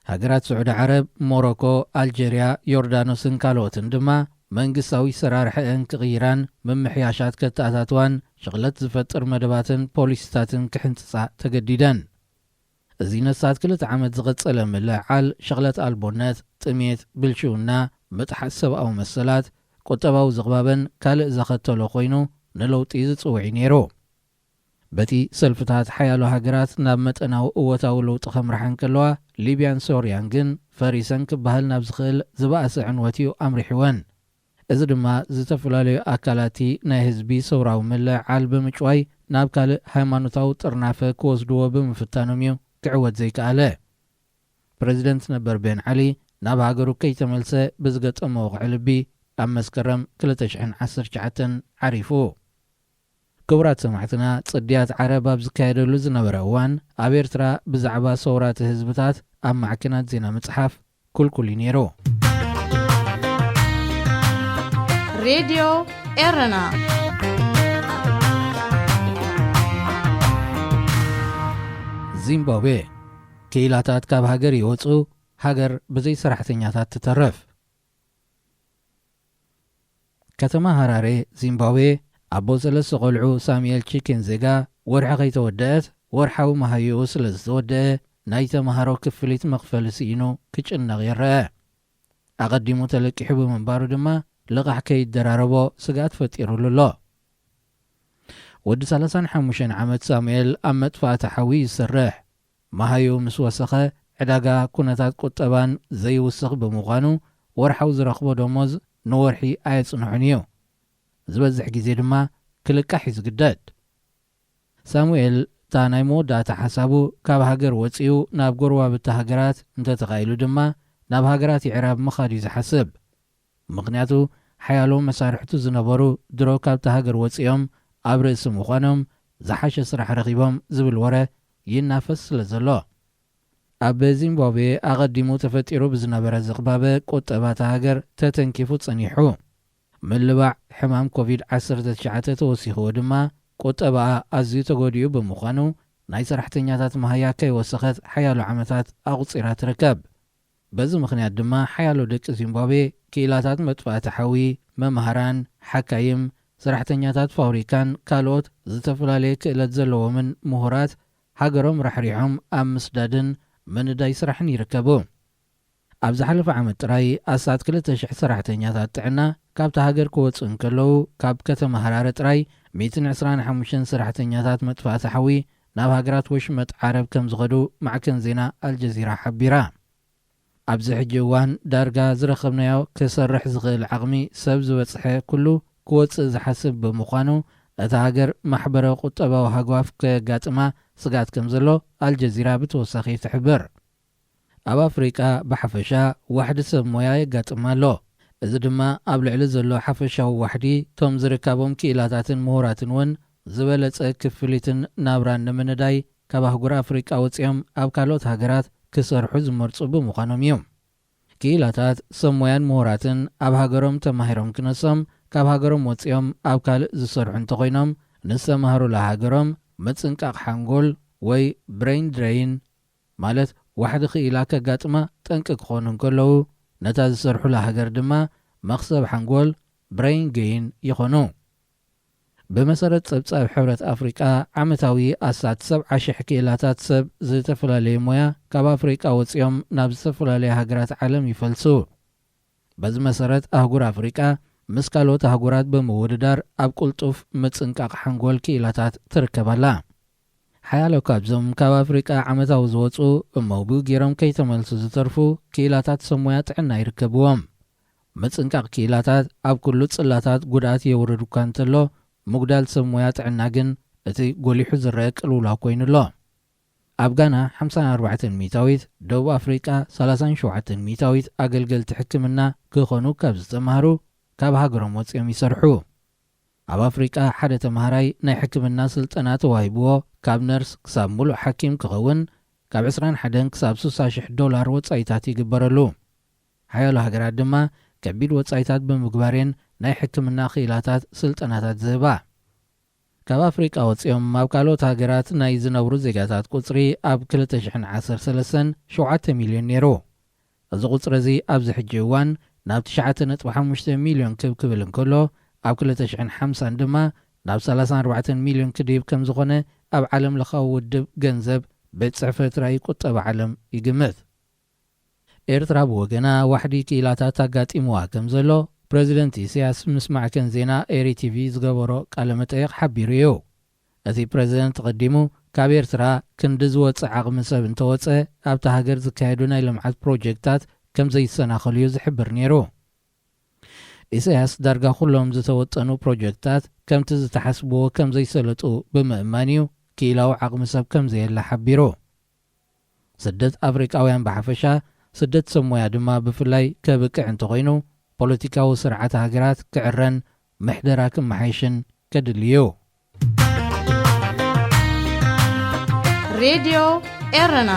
ሃገራት ስዑዲ ዓረብ፣ ሞሮኮ፣ ኣልጀርያ፣ ዮርዳኖስን ካልኦትን ድማ መንግስታዊ ሰራርሐአን ክቕይራን ምምሕያሻት ከተኣታትዋን ሽቕለት ዝፈጥር መደባትን ፖሊሲታትን ክሕንጽጻ ተገዲደን። እዚ ነሳት ክልተ ዓመት ዝቐጸለ ምልዕዓል፣ ሽቕለት ኣልቦነት፣ ጥሜት፣ ብልሽውና፣ ምጥሓስ ሰብኣዊ መሰላት፣ ቁጠባዊ ዝቕባበን ካልእ ዘኸተሎ ኮይኑ፣ ንለውጢ ዝጽውዕ እዩ ነይሩ። በቲ ሰልፍታት፣ ሓያሎ ሃገራት ናብ መጠናዊ እወታዊ ለውጢ ከምርሓ እንከለዋ፣ ሊብያን ሶርያን ግን ፈሪሰን ክበሃል ናብ ዝኽእል ዝበኣሰ ዕንወት እዩ ኣምሪሕወን። እዚ ድማ ዝተፈላለዩ ኣካላት ናይ ህዝቢ ሰውራዊ ምልዕዓል ብምጭዋይ ናብ ካልእ ሃይማኖታዊ ጥርናፈ ክወስድዎ ብምፍታኖም እዩ ክዕወት ዘይከኣለ። ፕረዚደንት ነበር ቤን ዓሊ ናብ ሃገሩ ከይተመልሰ ብዝገጠሞ ወቕዒ ልቢ ኣብ መስከረም ክልተ ሽሕን ዓሰርተ ትሽዓተን ዓሪፉ። ክቡራት ሰማዕትና፣ ጽድያት ዓረብ ኣብ ዝካየደሉ ዝነበረ እዋን፣ ኣብ ኤርትራ ብዛዕባ ሰውራት ህዝብታት ኣብ ማዕከናት ዜና ምጽሓፍ ክልኩል እዩ ነይሩ። ሬድዮ ኤረና። ዚምባብዌ፣ ክኢላታት ካብ ሃገር ይወጹ፣ ሃገር ብዘይ ሰራሕተኛታት ትተርፍ። ከተማ ሃራሬ፣ ዚምባብዌ፣ ኣቦ ሰለስተ ቆልዑ ሳሙኤል ቺኬንዜጋ፣ ወርሒ ከይተወደአት፣ ወርሓዊ መሃይኡ ስለ ዝተወደአ፣ ናይ ተመሃሮ ክፍሊት መኽፈሊ ስኢኑ ክጭነቕ ይረአ። ኣቐዲሙ ተለቂሑ ብምንባሩ ድማ፣ ልቓሕ ከይደራረቦ ስግኣት ፈጢሩሉ ኣሎ። ወዲ ሰላሳን ሓሙሽተን ዓመት ሳሙኤል ኣብ መጥፋእቲ ሓዊ ይሰርሕ። መሃይኡ ምስ ወሰኸ፣ ዕዳጋ ኩነታት ቁጠባን ዘይውስኽ ብምዃኑ፣ ወርሓዊ ዝረኽቦ ደሞዝ ንወርሒ ኣየጽንሖን እዩ። ዝበዝሕ ግዜ ድማ ክልቃሕ እዩ ዝግደድ። ሳሙኤል፣ እታ ናይ መወዳእታ ሓሳቡ፣ ካብ ሃገር ወጺኡ ናብ ጎረባብቲ ሃገራት፣ እንተተኻኢሉ ድማ ናብ ሃገራት የዕራብ ምኻድ እዩ ዝሓስብ። ምኽንያቱ፣ ሓያሎ መሳርሕቱ ዝነበሩ ድሮ ካብቲ ሃገር ወጺኦም ኣብ ርእሲ ምዃኖም፣ ዝሓሸ ስራሕ ረኺቦም ዝብል ወረ ይናፈስ ስለ ዘሎ። ኣብ ዚምባብዌ ኣቐዲሙ ተፈጢሩ ብዝነበረ ዝቕባበ፣ ቁጠባ እታ ሃገር ተተንኪፉ ጸኒሑ። ምልባዕ ሕማም ኮቪድ ዓሰርተ ትሽዓተ ተወሲኽዎ ድማ፣ ቁጠባኣ ኣዝዩ ተጎዲኡ ብምዃኑ፣ ናይ ሰራሕተኛታት መሃያ ከይወሰኸት ሓያሎ ዓመታት ኣቑጺራ ትርከብ። በዚ ምኽንያት ድማ፣ ሓያሎ ደቂ ዚምባብዌ፣ ክኢላታት መጥፋእቲ ሓዊ፣ መምሃራን፣ ሓካይም፣ ሰራሕተኛታት ፋብሪካን ካልኦት ዝተፈላለየ ክእለት ዘለዎምን ምሁራት፣ ሃገሮም ራሕሪሖም ኣብ ምስዳድን ምንዳይ ስራሕን ይርከቡ። ኣብ ዝሓለፈ ዓመት ጥራይ፣ ኣስታት ክልተ ሽሕ ሰራሕተኛታት ጥዕና ካብታ ሃገር ክወጹ እንከለዉ፣ ካብ ከተማ ሃራረ ጥራይ ሚእትን ዕስራን ሓሙሽተን ሰራሕተኛታት መጥፋእቲ ሓዊ ናብ ሃገራት ወሽመጥ ዓረብ ከም ዝኸዱ ማዕከን ዜና ኣልጀዚራ ሓቢራ። ኣብዚ ሕጂ እዋን፣ ዳርጋ ዝረኸብናዮ ክሰርሕ ዝኽእል ዓቕሚ ሰብ ዝበጽሐ ኩሉ ክወጽእ ዝሓስብ ብምዃኑ፣ እታ ሃገር ማሕበረ ቁጠባዊ ሃጓፍ ከጋጥማ ስግኣት ከም ዘሎ ኣልጀዚራ ብተወሳኺ ትሕብር። ኣብ ኣፍሪቃ ብሓፈሻ ዋሕዲ ሰብ ሞያ የጋጥም ኣሎ። እዚ ድማ ኣብ ልዕሊ ዘሎ ሓፈሻዊ ዋሕዲ፣ ቶም ዝርካቦም ክኢላታትን ምሁራትን እውን ዝበለጸ ክፍሊትን ናብራን ንምንዳይ፣ ካብ ኣህጉር ኣፍሪቃ ወጺኦም ኣብ ካልኦት ሃገራት ክሰርሑ ዝመርጹ ብምዃኖም እዩ። ክኢላታት ሰብ ሞያን ምሁራትን ኣብ ሃገሮም ተማሂሮም ክነሶም፣ ካብ ሃገሮም ወጺኦም ኣብ ካልእ ዝሰርሑ እንተኾይኖም፣ ንዝተማህሩላ ሃገሮም ምጽንቃቕ ሓንጎል ወይ ብሬን ድሬይን፣ ማለት ዋሕዲ ክኢላ ከጋጥማ ጠንቂ ክኾኑ እንከለዉ፣ ነታ ዝሰርሑላ ሃገር ድማ መኽሰብ ሓንጎል ብሬን ገይን ይኾኑ። ብመሰረት ጸብጻብ ሕብረት ኣፍሪቃ፣ ዓመታዊ ኣስታት ሰብዓ ሽሕ ክኢላታት ሰብ ዝተፈላለየ ሞያ ካብ ኣፍሪቃ ወጺኦም ናብ ዝተፈላለያ ሃገራት ዓለም ይፈልሱ። በዚ መሰረት ኣህጉር ኣፍሪቃ ምስ ካልኦት ኣህጉራት ብምውድዳር ኣብ ቅልጡፍ ምጽንቃቕ ሓንጎል ክኢላታት ትርከብ ኣላ። ሓያሎ ካብዞም ካብ ኣፍሪቃ ዓመታዊ ዝወጹ እሞ ብኡ ገይሮም ከይተመልሱ ዝተርፉ ክኢላታት ሰብ ሞያ ጥዕና ይርከብዎም። ምጽንቃቕ ክኢላታት ኣብ ኩሉ ጽላታት ጉድኣት የውርድ እኳ እንተሎ፣ ምጉዳል ሰብ ሞያ ጥዕና ግን እቲ ጎሊሑ ዝረአ ቅልውላው ኮይኑ ኣሎ። ኣብ ጋና ሓምሳን ኣርባዕተን ሚእታዊት፣ ደቡብ ኣፍሪቃ ሰላሳን ሸውዓተን ሚእታዊት ኣገልገልቲ ሕክምና ክኾኑ ካብ ዝተማህሩ ካብ ሃገሮም ወጺኦም ይሰርሑ። ኣብ ኣፍሪቃ ሓደ ተማሃራይ ናይ ሕክምና ስልጠና ተዋሂብዎ ካብ ነርስ ክሳብ ሙሉእ ሓኪም ክኸውን ካብ ዕስራን ሓደን ክሳብ ስሳ ሽሕ ዶላር ወጻኢታት ይግበረሉ። ሓያሎ ሃገራት ድማ ከቢድ ወጻኢታት ብምግባር እየን ናይ ሕክምና ክኢላታት ስልጠናታት ዝህባ። ካብ ኣፍሪቃ ወጺኦም ኣብ ካልኦት ሃገራት ናይ ዝነብሩ ዜጋታት ቁጽሪ ኣብ ክልተ ሽሕን ዓሰርተ ሰለስተን ሸውዓተ ሚልዮን ነይሩ። እዚ ቁጽሪ እዚ ኣብዚ ሕጂ እዋን ናብ ትሽዓተ ነጥቢ ሓሙሽተ ሚልዮን ክብ ክብል እንከሎ፣ ኣብ ክልተ ሽሕን ሓምሳን ድማ ናብ ሰላሳን ኣርባዕተን ሚልዮን ክድይብ ከም ዝኾነ ኣብ ዓለም ለኻዊ ውድብ ገንዘብ ቤት ጽሕፈት ራእይ ቁጠባ ዓለም ይግምት። ኤርትራ ብወገና ዋሕዲ ክኢላታት ኣጋጢምዋ ከም ዘሎ ፕረዚደንት ኢሳያስ ምስ ማዕከን ዜና ኤሪ ቲቪ ዝገበሮ ቃለ መጠይቕ ሓቢሩ እዩ። እቲ ፕረዚደንት ቀዲሙ ካብ ኤርትራ ክንዲ ዝወጽእ ዓቕሚ ሰብ እንተወጸ ኣብታ ሃገር ዝካየዱ ናይ ልምዓት ፕሮጀክታት ከም ዘይሰናኸሉ እዩ ዝሕብር ነይሩ። ኢሳያስ ዳርጋ ኩሎም ዝተወጠኑ ፕሮጀክታት ከምቲ ዝተሓስብዎ ከም ዘይሰለጡ ብምእማን እዩ ክኢላዊ ዓቕሚ ሰብ ከም ዘየለ ሓቢሩ። ስደት ኣፍሪቃውያን ብሓፈሻ፣ ስደት ሰብ ሞያ ድማ ብፍላይ ከብቅዕ እንተኾይኑ፣ ፖለቲካዊ ስርዓት ሃገራት ክዕረን ምሕደራ ክመሓየሽን ከድሊ እዩ። ሬድዮ ኤረና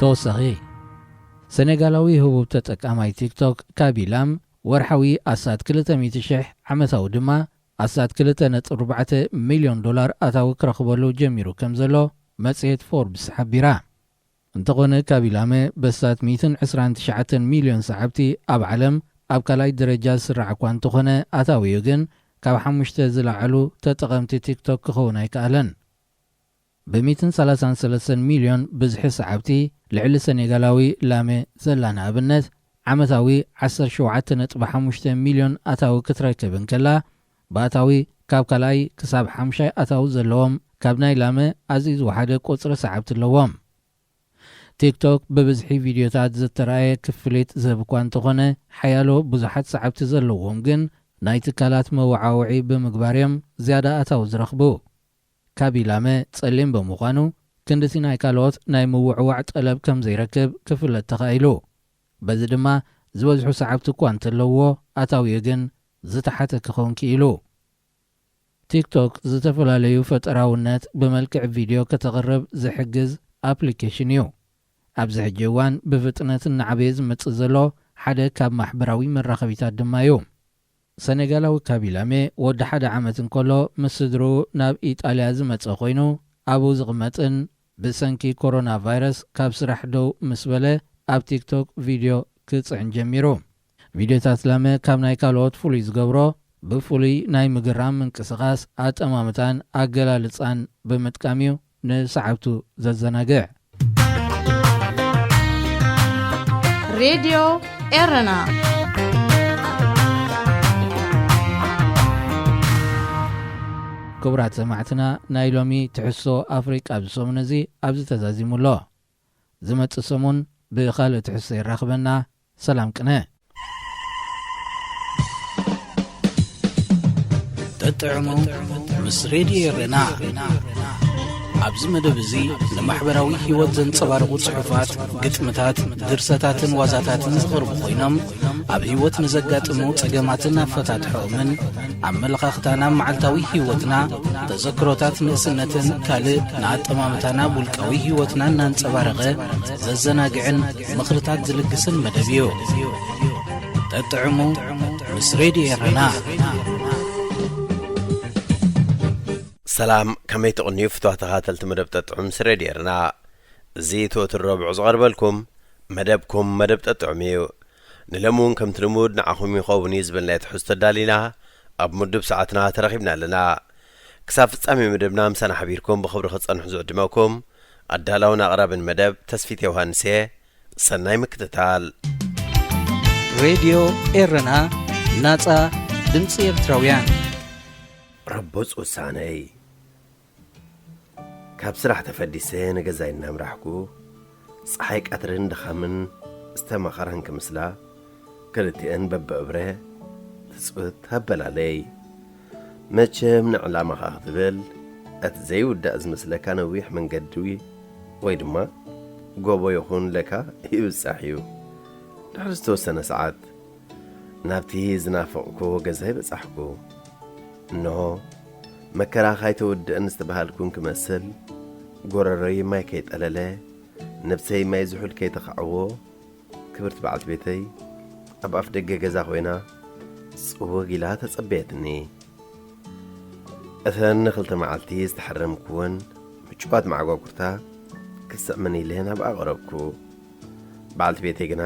ተወሳኺ፣ ሰኔጋላዊ ህቡብ ተጠቃማይ ቲክቶክ ካቢላም ወርሓዊ ኣስታት ክልተ ሚእቲ ሽሕ፣ ዓመታዊ ድማ ኣስታት ክልተ ነጥቢ ኣርባዕተ ሚልዮን ዶላር ኣታዊ ክረኽበሉ ጀሚሩ ከም ዘሎ መጽሔት ፎርብስ ሓቢራ። እንተኾነ ካቢላመ በስታት ሚእትን ዕስራን ትሽዓተን ሚልዮን ሰዓብቲ ኣብ ዓለም ኣብ ካልኣይ ደረጃ ዝስራዕ እኳ እንተኾነ ኣታዊኡ ግን ካብ ሓሙሽተ ዝለዓሉ ተጠቐምቲ ቲክቶክ ክኸውን ኣይከኣለን። ብሚእትን ሰላሳን ሰለስተን ሚልዮን ብዝሒ ሰዓብቲ ልዕሊ ሰኔጋላዊ ላመ ዘላ ንኣብነት ዓመታዊ ዓሰርተ ሸውዓተ ነጥቢ ሓሙሽተ ሚልዮን ኣታዊ ክትረክብ እንከላ ብኣታዊ ካብ ካልኣይ ክሳብ ሓምሻይ ኣታዊ ዘለዎም ካብ ናይ ላመ ኣዝዩ ዝወሓደ ቁጽሪ ሰዓብቲ ኣለዎም። ቲክቶክ ብብዝሒ ቪድዮታት ዝተራእየ ክፍሊት ዝህብ እኳ እንተኾነ ሓያሎ ብዙሓት ሰዓብቲ ዘለዎም ግን ናይ ትካላት መወዓውዒ ብምግባር እዮም ዝያዳ ኣታዊ ዝረኽቡ። ካቢላመ ጸሊም ብምዃኑ ክንድቲ ናይ ካልኦት ናይ ምውዕዋዕ ጠለብ ከም ዘይረክብ ክፍለጥ ተኻኢሉ። በዚ ድማ ዝበዝሑ ሰዓብቲ እኳ እንተለውዎ ኣታዊኡ ግን ዝተሓተ ክኸውን ክኢሉ። ቲክቶክ ዝተፈላለዩ ፈጠራውነት ብመልክዕ ቪድዮ ከተቕርብ ዝሕግዝ ኣፕሊኬሽን እዩ። ኣብዚ ሕጂ እዋን ብፍጥነት እናዓበየ ዝመጽእ ዘሎ ሓደ ካብ ማሕበራዊ መራኸቢታት ድማ እዩ። ሰኔጋላዊ ካቢላሜ ወዲ ሓደ ዓመት እንከሎ ምስ ስድርኡ ናብ ኢጣልያ ዝመጸ ኮይኑ ኣብኡ ዝቕመጥን ብሰንኪ ኮሮና ቫይረስ ካብ ስራሕ ደው ምስ በለ ኣብ ቲክቶክ ቪድዮ ክጽዕን ጀሚሩ። ቪድዮታት ላመ ካብ ናይ ካልኦት ፍሉይ ዝገብሮ ብፍሉይ ናይ ምግራም ምንቅስቓስ፣ ኣጠማምታን ኣገላልጻን ብምጥቃም እዩ ንሰዓብቱ ዘዘናግዕ። ሬድዮ ኤረና ክቡራት ሰማዕትና፣ ናይ ሎሚ ትሕዝቶ ኣፍሪቃ ኣብዚ ሰሙን እዚ ኣብዚ ተዛዚሙ ኣሎ። ዝመጽእ ሰሙን ብኻልእ ትሕዝቶ የራኽበና። ሰላም ቅነ። ጠጥዕሙ ምስ ሬድዮ ኤረና። ኣብዚ መደብ እዚ ንማሕበራዊ ህይወት ዘንጸባርቑ ጽሑፋት፣ ግጥምታት፣ ድርሰታትን ዋዛታትን ዝቐርቡ ኮይኖም ኣብ ህይወት ንዘጋጥሙ ጸገማትን ኣፈታትሖኦምን፣ ኣመለኻኽታና ኣብ መዓልታዊ ህይወትና፣ ተዘክሮታት ንእስነትን ካልእ ንኣጠማምታና ኣብ ውልቃዊ ህይወትና እናንጸባረቐ ዘዘናግዕን ምኽርታት ዝልግስን መደብ እዩ። ጠጥዕሙ ምስ ሬድዮ ኤረና። ሰላም፣ ከመይ ትቕንዩ ፍትዋ ተኻተልቲ መደብ ጠጥዑም ምስ ሬድዮ ኤረና? እዚ ትወትር ረብዑ ዝቐርበልኩም መደብኩም መደብ ጠጥዑም እዩ። ንለሚ እውን ከምቲ ልሙድ ንዓኹም ይኸውን እዩ ዝበልናዮ ትሕዝቶ ኣዳሊና ኣብ ምዱብ ሰዓትና ተረኺብና ኣለና። ክሳብ ፍጻሜ መደብና ምሳና ሓቢርኩም ብኽብሪ ክትጸንሑ ዝዕድመኩም ኣዳላውን ኣቕራብን መደብ ተስፊት ዮሃንስ እየ። ሰናይ ምክትታል። ሬድዮ ኤረና፣ ናጻ ድምጺ ኤርትራውያን። ረቦጽ ውሳነይ። ካብ ስራሕ ተፈዲሰ ንገዛይ እናምራሕኩ፣ ጸሓይ ቀትርን ድኻምን ዝተማኸራን ክምስላ፣ ክልቲኤን በብእብረ ትጽውት ኣበላለይ። መቸም ንዕላማኻ ክትብል፣ እቲ ዘይውዳእ ዝመስለካ ነዊሕ መንገዲ ወይ ድማ ጎቦ ይኹን ለካ ይብጻሕ እዩ። ድሕሪ ዝተወሰነ ሰዓት፣ ናብቲ ዝናፈቕኩዎ ገዛይ በጻሕኩ። እንሆ፣ መከራ ካይተወድእን ዝተባሃልኩን ክመስል፣ ጎረሮይ ማይ ከይጠለለ፣ ነብሰይ ማይ ዝሑል ከይተኻዕዎ፣ ክብርቲ በዓልቲ ቤተይ ኣብ ኣፍ ደገ ገዛ ኮይና ጽውግ ኢላ ተጸበየትኒ። እተን ንኽልተ መዓልቲ ዝተሓረምኩወን ምጭዋት መዓጓጉርታ ክስዕመን ኢለ ናብኣ ቀረብኩ። በዓልቲ ቤተይ ግና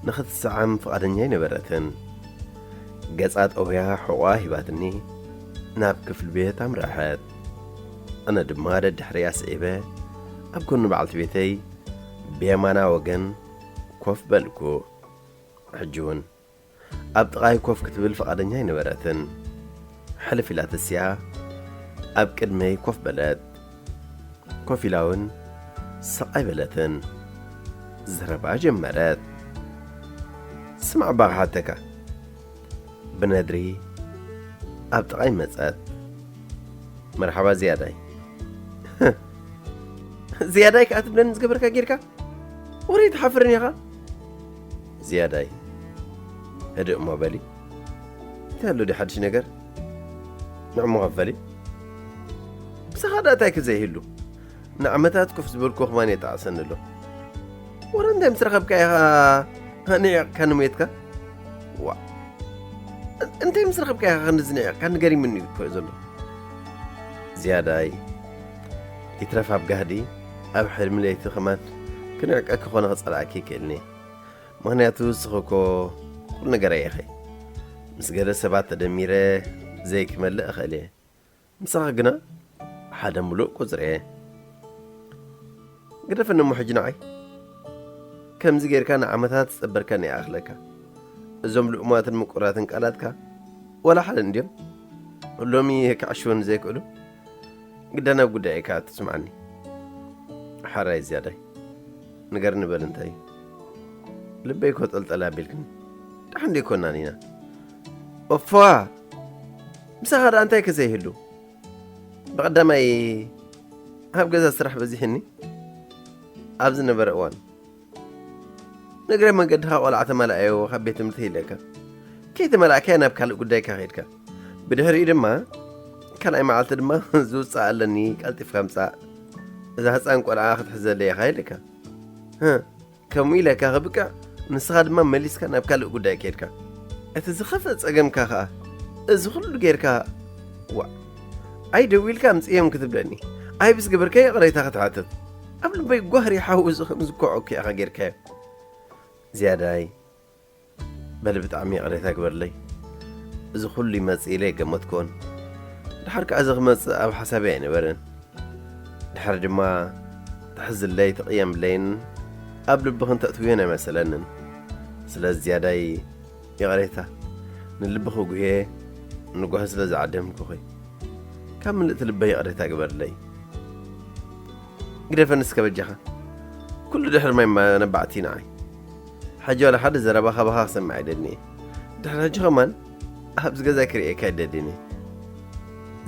ንኽትስዓም ፍቓደኛ ኣይነበረትን። ገጻ ጠውያ ሕቖኣ ሂባትኒ ናብ ክፍሊ ቤት ኣምረሐት። ኣነ ድማ ደድሕሪኣ ስዒበ ኣብ ጎኒ በዓልቲ ቤተይ ብየማና ወገን ኮፍ በልኩ። ሕጂ እውን ኣብ ጥቓይ ኮፍ ክትብል ፍቓደኛ ኣይነበረትን። ሕልፍ ኢላ ተሲኣ ኣብ ቅድመይ ኮፍ በለት። ኮፍ ኢላ እውን ስቕ ኣይበለትን። ዘረባ ጀመረት። ስማዕ እባ ክሓተካ። ብነድሪ ኣብ ጥቓይ መጸት። መርሓባ ዝያዳይ። ዝያዳይ ከኣ ትብለኒ ዝገበርካ ጌርካ? ወረ ኣይትሓፍርን ኢኻ? ዝያዳይ። ህድእ እሞ በሊ። እንታይ ኣሎ ድዩ ሓድሽ ነገር? ንዕሞ ከፈሊ። ብሳኻ ደኣ እንታይ ክዘይህሉ? ንዓመታት ኮፍ ዝበልኩ ከማን የጣዕሰኒ ኣሎ። ወረ እንታይ ምስ ረኸብካ ኢኻ ንዒቕካ ንሞትካ? ዋ። እንታይ ምስ ረኸብካ ኢኻ ክንድዚ ንዒቕካ? ንገሪምኒ እዩ እኮ ዘሎ። ዝያዳይ። ይትረፍ ኣብ ጋህዲ፣ ኣብ ሕልሚ ለይቲ ከማን ክንዕቀኪ ኮነ ክጸላእኪ ይክእልኒ። ምኽንያቱ ንስኺ እኮ ኩሉ ነገረይ ኢኺ። ምስ ገለ ሰባት ተደሚረ ዘይክመልእ እኽእል እየ። ምሳኺ ግና ሓደ ምሉእ ቁጽሪ እየ። ግደፈኒ እሞ ሕጂ ንዓይ። ከምዚ ጌርካ ንዓመታት ዝጸበርካኒ ይኣኽለካ። እዞም ልኡማትን ምቁራትን ቃላትካ ዋላ ሓደ እንድዮም። ሎሚ ክዕሽወኒ ዘይክእሉ። ግዳ ናብ ጉዳይ ኢኻ ትስምዓኒ። ሓራይ ዝያዳይ። ንገርኒ በል እንታይ እዩ? ልበይ እኮ ጠልጠል ኣቢልክኒ። ደሓን ደይኮናን ኢና። ኦፋ! ምሳኻ ደኣ እንታይ ከ ዘይህሉ? ብቐዳማይ ኣብ ገዛ ስራሕ በዚሕኒ ኣብ ዝነበረ እዋን፣ ንእግረ መንገድኻ ቆልዓ ተመላኣዮ ካብ ቤት ትምህርቲ ኢለካ። ከይተመላእካዮ ናብ ካልእ ጉዳይካ ከይድካ። ብድሕሪኡ ድማ ካልኣይ መዓልቲ ድማ ዝውጻእ ኣለኒ ቀልጢፍካ ምጻእ። እዛ ህጻን ቆልዓ ክትሕዘለይ ኢኻ ኢለካ። ህ፣ ከምኡ ኢለካ ክብቅዕ ንስኻ ድማ መሊስካ ናብ ካልእ ጉዳይ ከይድካ። እቲ ዝኸፍአ ጸገምካ ኸኣ እዚ ኩሉ ጌርካ ዋእ። ኣይ ደዊልካ ኣምጽእዮም ክትብለኒ። ኣይ ብዝገበርካዮ ይቕሬታ ክትሓትት። ኣብ ልበይ ጓህሪ ሓዊ እዚ ከም ዝኮዖኩ ኢኻ ጌርካዮ። ዝያዳይ በሊ ብጣዕሚ ይቕሬታ ግበርለይ። እዚ ኩሉ ይመጽእ ኢለ ኣይገመትኩዎን። ድሓር ከኣ እዚ ክመጽእ ኣብ ሓሳበይ ኣይነበረን። ድሓር ድማ ትሕዝለይ ትቕየምለይን ኣብ ልብኽን ተእትውዮን ኣይመሰለንን። ስለዚ ዝያዳይ ይቕሬታ። ንልብኺ ጉህየ ንጓሂ ስለ ዝዓደምኩኺ ካብ ምልእቲ ልበይ ይቕሬታ ግበርለይ። ግደፈኒ እስከ በጃኻ። ኩሉ ድሕሪ ማይ መነባዕቲ ንዓይ። ሕጂ ዋላ ሓደ ዘረባ ካባኻ ክሰምዕ ኣይደልን እየ። ድሕሪ ሕጂ ከማን ኣብዚ ገዛ ክርእየካ ኣይደልን እየ።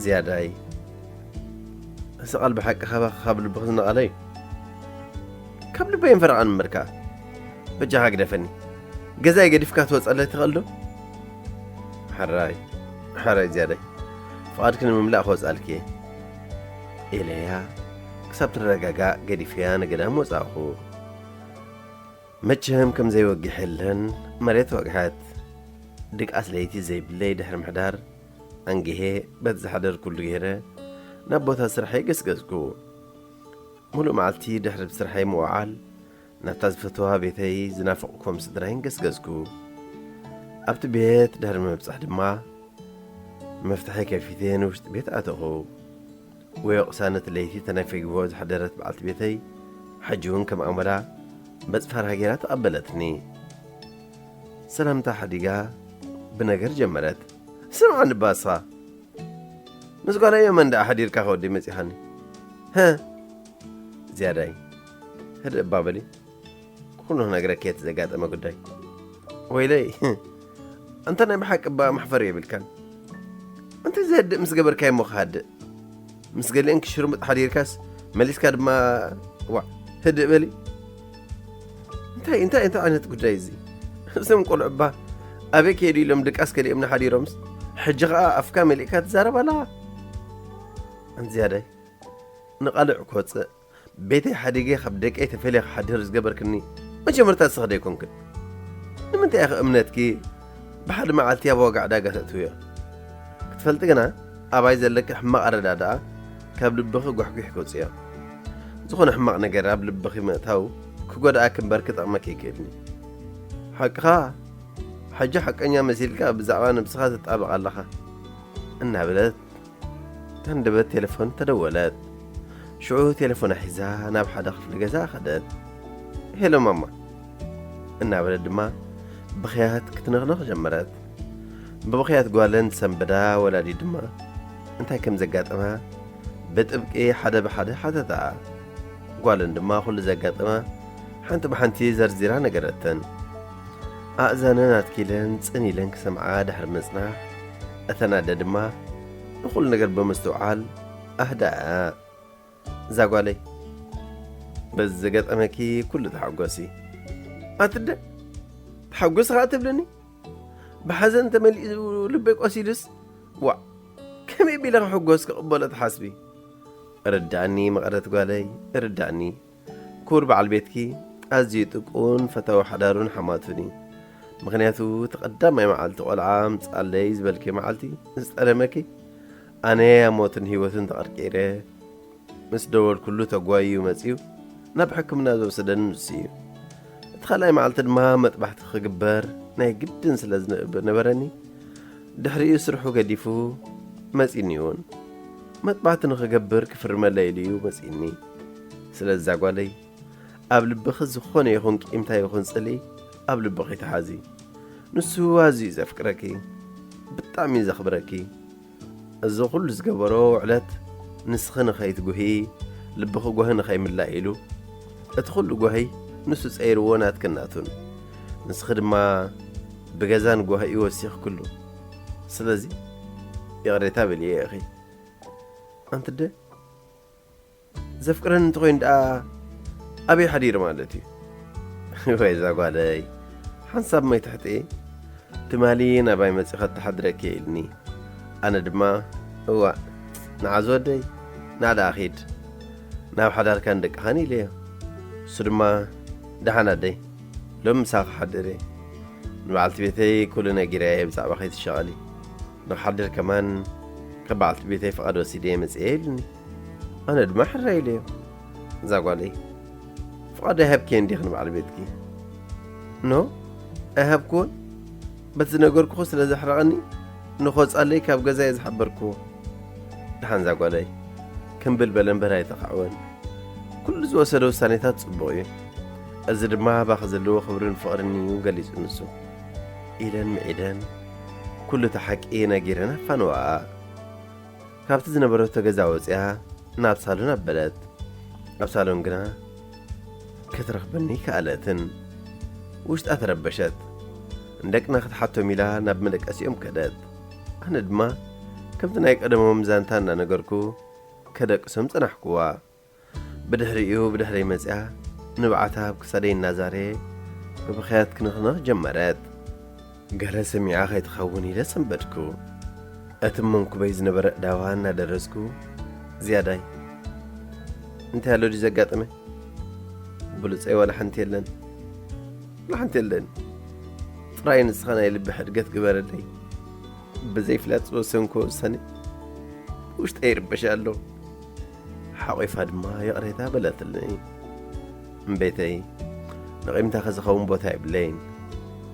ዝያዳይ፣ እዚ ቃል ብሓቂ ካባኻ ካብ ልብኺ ዝነቐለ እዩ። ካብ ልበይ ፈረቓን እምበርካ። በጃኻ ግደፈኒ። ገዛይ ገዲፍካ ትወጸለይ ትኽእል ዶ? ሕራይ፣ ሕራይ ዝያዳይ። ፍቓድኪ ንምምላእ ክወጽኣልኪ እየ። ኢለያ ክሳብ ትረጋጋእ ገዲፈያ ንገዳም ወጻእኹ። መቸም ከም ዘይወግሕ የለን፣ መሬት ወግሐት። ድቃስ ለይቲ ዘይብለይ ድሕሪ ምሕዳር፣ ኣንጊሄ በቲ ዝሓደርኩሉ ገይረ ናብ ቦታ ስርሐይ ገስገስኩ። ሙሉእ መዓልቲ ድሕሪ ብስርሐይ ምውዓል፣ ናብታ ዝፈትዋ ቤተይ ዝናፈቕኩም ስድራይን ገስገስኩ። ኣብቲ ቤት ድሕሪ ምብጻሕ ድማ መፍትሐይ ከፊተ ንውሽጢ ቤት ኣተኹ። ወዮ ቅሳነት ለይቲ ተነፊግዎ ዝሓደረት በዓልቲ ቤተይ ሕጂ እውን ከም ኣመላ በጽፋራ ጌራ ተቐበለትኒ። ሰላምታ ሓዲጋ ብነገር ጀመረት። ስምዓኒ ባስኻ፣ ምስ ጓለይ መን ደኣ ሓዲርካ ከወዲ መጺኻኒ? ሀ፣ ዝያዳይ፣ ህድእ እባ በሊ። ኩሉ ክነግረኪ እቲ ዘጋጠመ ጉዳይ። ወይለይ፣ ኣንታ ናይ ብሓቂ እባ መሕፈሪ የብልካን። ኣንታ ዘህድእ ምስ ገበርካዮ እሞ ክሃድእ። ምስ ገሊአን ክሽርሙጥ ሓዲርካስ መሊስካ ድማ፣ ዋ፣ ህድእ በሊ። እንታይ እንታይ እንታይ ዓይነት ጉዳይ እዚ? እዞም ቆልዑ እባ ኣበይ ከይዱ ኢሎም ድቃስ ከሊኦምና ሓዲሮምስ፣ ሕጂ ኸኣ ኣፍካ መሊእካ ትዛረብ ኣለኻ። ኣንቲ ዝያዳይ፣ ንቓልዕ ክወጽእ ቤተይ ሓዲገ ካብ ደቀይ ተፈልየ ክሓድር ዝገበርክኒ መጀመርታ ንስኺ ዶ ኣይኮንክን? ንምንታይ ኢኺ እምነትኪ ብሓደ መዓልቲ ኣብ ዋጋ ዕዳጋ ተእትውዮ? ክትፈልጢ ግና ኣባይ ዘለኪ ሕማቕ ኣረዳድኣ ካብ ልብኺ ጓሕጒሕ ከውጽዮ። ዝኾነ ሕማቕ ነገር ኣብ ልብኺ ምእታው ክጎድኣኪ እምበር ክጠቕመኪ ኣይክእልን እዩ። ሓቅኻ፣ ሕጂ ሓቀኛ መሲልካ ብዛዕባ ነብስኻ ትጣበቕ ኣለኻ፣ እናበለት ተንደበት ቴሌፎን ተደወለት። ሽዑ ቴሌፎና ሒዛ ናብ ሓደ ክፍሊ ገዛ ከደት። ሄሎ ማማ፣ እናበለት ድማ ብኽያት ክትነኽነኽ ጀመረት። ብብኽያት ጓለን ዝሰንበዳ ወላዲት ድማ እንታይ ከም ዘጋጠማ ብጥብቂ ሓደ ብሓደ ሓተታ። ጓለን ድማ ኩሉ ዘጋጠማ ሓንቲ ብሓንቲ ዘርዚራ ነገረተን። ኣእዛነን ኣትኪለን ጽን ኢለን ክሰምዓ ድሕሪ ምጽናሕ፣ እተን ኣደ ድማ ንኹሉ ነገር ብምስትውዓል ኣህደኣ። እዛ ጓለይ፣ በዚ ዘጋጠመኪ ኩሉ ተሓጎሲ። ኣትደ፣ ተሓጎሲ ኸኣ ትብልኒ? ብሓዘን ተመሊኡ ልበይ ቆሲሉስ፣ ዋእ፣ ከመይ ቢለ ክሕጎስ ክቕበሎ ትሓስቢ? ርዳእኒ መቐረት ጓለይ፣ ርዳእኒ። ክቡር በዓል ቤትኪ ኣዝዩ ጥቁን ፈታዊ ሓዳሩን ሓማቱን እዩ። ምኽንያቱ እቲ ቀዳማይ መዓልቲ ቆልዓ ኣምጻለይ ዝበልኪ መዓልቲ ዝጠለመኪ፣ ኣነ ኣብ ሞትን ህይወትን ተቐርቂረ ምስ ደወልኩሉ ተጓይዩ መጺኡ ናብ ሕክምና ዝወሰደኒ ንሱ እዩ። እቲ ካልኣይ መዓልቲ ድማ መጥባሕቲ ክግበር ናይ ግድን ስለ ዝነበረኒ ድሕሪኡ ስርሑ ገዲፉ መጺኒ እውን። መጥባሕቲ ንኽገብር ክፍርመለይ ኢሉ እዩ መጺኒ። ስለዛ ጓለይ፣ ኣብ ልብኺ ዝኾነ ይኹን ቂምታ ይኹን ጽልኢ ኣብ ልብኺ ተሓዚ። ንሱ ኣዝዩ እዩ ዘፍቅረኪ፣ ብጣዕሚ እዩ ዘኽብረኪ። እዚ ኩሉ ዝገበሮ ውዕለት ንስኺ ንኸይትጉሂ፣ ልብኺ ጓሂ ንኸይምላእ ኢሉ፣ እቲ ኩሉ ጓሂ ንሱ ጸይርዎ ናትክን ናቱን። ንስኺ ድማ ብገዛን ጓሂ እዩ ወሲኽክሉ። ስለዚ ይቕሬታ በልዮ ኢኺ። ኣንቲ ደ ዘፍቅረኒ እንተኾይኑ ደኣ ኣበይ ሓዲሩ ማለት እዩ? ወይ እዛ ጓለይ፣ ሓንሳብ ማይ ትሕጥኢ። ትማሊ ናባይ መጺኻ ተሓድረኪ እየ ኢልኒ። ኣነ ድማ፣ እዋእ፣ ንዓ ዝወደይ፣ ንዓ ደኣ ኺድ፣ ናብ ሓዳርካን ደቅኻን ኢለዮ። እሱ ድማ፣ ደሓን ኣደይ፣ ሎሚ ምሳኺ ክሓድር እየ። ንበዓልቲ ቤተይ ኩሉ ነጊረያ እየ ብዛዕባ ከይትሻቐሊ። ንኽሓድር ከማን ካብ በዓልቲ ቤተይ ፍቓድ ወሲደ እየ መጺአ ኢልኒ። ኣነ ድማ ሕራይ ኢለዮ። እዛ ጓለይ፣ ፍቓድ ኣይሃብክዮን ዲኺ ንበዓል ቤትኪ? ኖ፣ ኣይሃብክዎን። በቲ ዝነገርኩኹ ስለ ዘሕረቐኒ፣ ንኽወጻለይ ካብ ገዛ እየ ዝሓበርክዎ። ደሓን እዛ ጓለይ፣ ክምብል በለ እምበር ኣይተኻዕወን። ኩሉ ዝወሰዶ ውሳኔታት ጽቡቕ እዩ። እዚ ድማ ኣባኺ ዘለዎ ክብርን ፍቕርን እዩ ገሊጹ ንሱ። ኢለን ምዒደን፣ ኩሉ እቲ ሓቂ ነጊረን ኣፋነዋኣ። ካብቲ ዝነበረቶ ገዛ ወጺኣ ናብ ሳሎን ኣበለት። ኣብ ሳሎን ግና ክትረኽበኒ ከኣለትን። ውሽጣ ተረበሸት። ንደቅና ክትሓቶም ኢላ ናብ መደቀሲኦም ከደት። ኣነ ድማ ከምቲ ናይ ቀደሞም ዛንታ እናነገርኩ ከደቅሶም ጸናሕኩዋ። ብድሕሪኡ ብድሕረይ መጺኣ ንብዓታ ኣብ ክሳደይ እናዛረየ ብብኽያት ክንኽንኽ ጀመረት። ገለ ሰሚዓ ከይትኸውን ኢለ ሰንበድኩ። እቲ መንኩበይ ዝነበረ እዳዋ እናደረዝኩ፣ ዝያዳይ፣ እንታይ ኣሎ ድዩ ዘጋጠመ? ብሉጸይ ዋላ ሓንቲ የለን። ዋላ ሓንቲ የለን። ጥራይ ንስኻ ናይ ልቢ ሕድገት ግበረለይ። ብዘይ ፍላጥ ዝወሰንኩ ውሳኔ ውሽጠይ ይርበሽ ኣሎ። ሓቒፋ ድማ ይቕሬታ በለትለይ። እምቤተይ፣ ንቒምታ ከዝኸውን ቦታ የብለይን።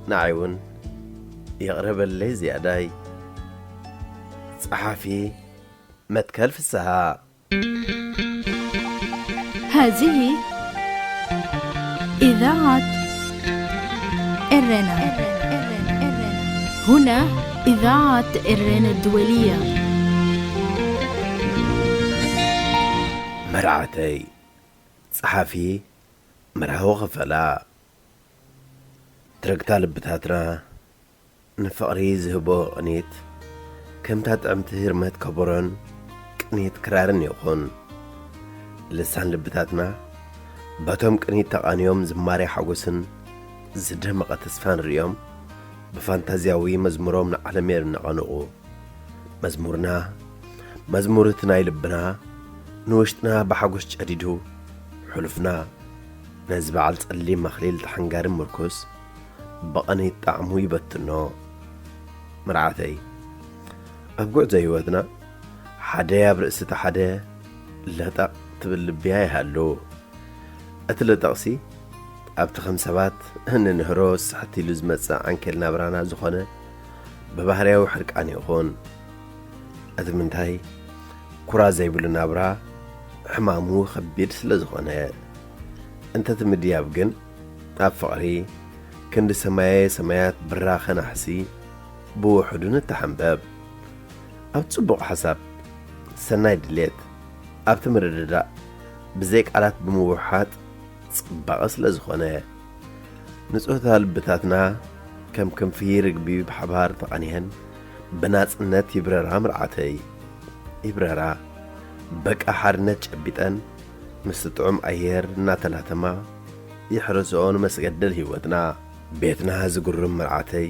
ንዓይ እውን ይቕረ በለይ ዝያዳይ። ጸሓፊ መትከል ፍስሃ። هذه إذاعة إرنا. هنا إذاعة إرنا الدولية. መርዓተይ። ጸሓፊ መርሃዊ ኸፈላ። ትርግታ ልብታትና ንፍቕሪ ዝህቦ ቅኒት፣ ከምታ ጥዕምቲ ህርመት ከበሮን ቅኒት ክራርን ይኹን። ልሳን ልብታትና በቶም ቅኒት ተቓንዮም ዝማሬ ሓጎስን ዝደመቐ ተስፋን ርእዮም፣ ብፋንታዝያዊ መዝሙሮም ንዓለም የድንቐንቑ። መዝሙርና፣ መዝሙር እቲ ናይ ልብና፣ ንውሽጥና ብሓጎስ ጨዲዱ፣ ሕሉፍና ነዚ በዓል ጸሊም ኣኽሊል ተሓንጋሪ ምርኩስ ብቐኒት ጣዕሙ ይበትኖ። መርዓተይ፣ ኣብ ጉዕዞ ህይወትና ሓደ ኣብ ርእሲ እቲ ሓደ ለጠቕ ትብል ልብያ ይሃሉ። እቲ ለጠቕሲ ኣብቲ ከም ሰባት እንንህሮ ስሕት ኢሉ ዝመጽእ ዓንኬል ናብራና ዝኾነ ብባህርያዊ ሕርቃን ይኹን። እቲ ምንታይ ኩራ ዘይብሉ ናብራ ሕማሙ ኸቢድ ስለ ዝኾነ። እንተ እቲ ምድያብ ግን ኣብ ፍቕሪ ክንዲ ሰማየ ሰማያት ብራኸ ናሕሲ ብውሕዱ ንተሓንበብ። ኣብ ጽቡቕ ሓሳብ፣ ሰናይ ድሌት፣ ኣብቲ ምርድዳእ ብዘይ ቃላት ብምውሓጥ ጽባቐ ስለ ዝኾነ። ንጹህታ ልብታትና ከም ክንፊ ርግቢ ብሓባር ተቓኒሀን ብናጽነት ይብረራ ምርዓተይ። ይብረራ በቃ ሓርነት ጨቢጠን ምስቲ ጥዑም ኣየር እናተላተማ ይሕረስኦ ንመስገደል ህይወትና። ቤትና ዝግርም ምርዓተይ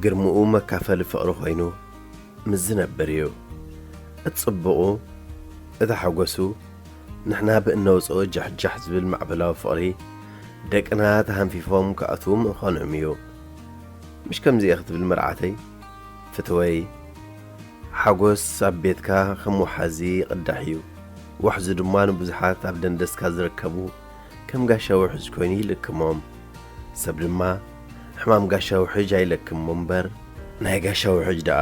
ግርምኡ መካፈሊ ፍቕሪ ኮይኑ ምስ ዝነብር እዩ። እቲ ጽቡቑ፣ እቲ ሓጎሱ፣ ንሕና ብእነውጽኦ ጃሕጃሕ ዝብል ማዕበላዊ ፍቕሪ ደቅና ተሃንፊፎም ክኣትዉ ምዃኖም እዩ። ምሽ ከምዚ ኢኺ ትብል መርዓተይ ፍትወይ፣ ሓጎስ ኣብ ቤትካ ከም ወሓዚ ይቕዳሕ እዩ። ዋሕዙ ድማ ንብዙሓት ኣብ ደንደስካ ዝርከቡ ከም ጋሻ ውሕጅ ኮይኑ ይልክሞም። ሰብ ድማ ሕማም ጋሻ ውሕጅ ኣይለክሞ እምበር ናይ ጋሻ ውሕጅ ደኣ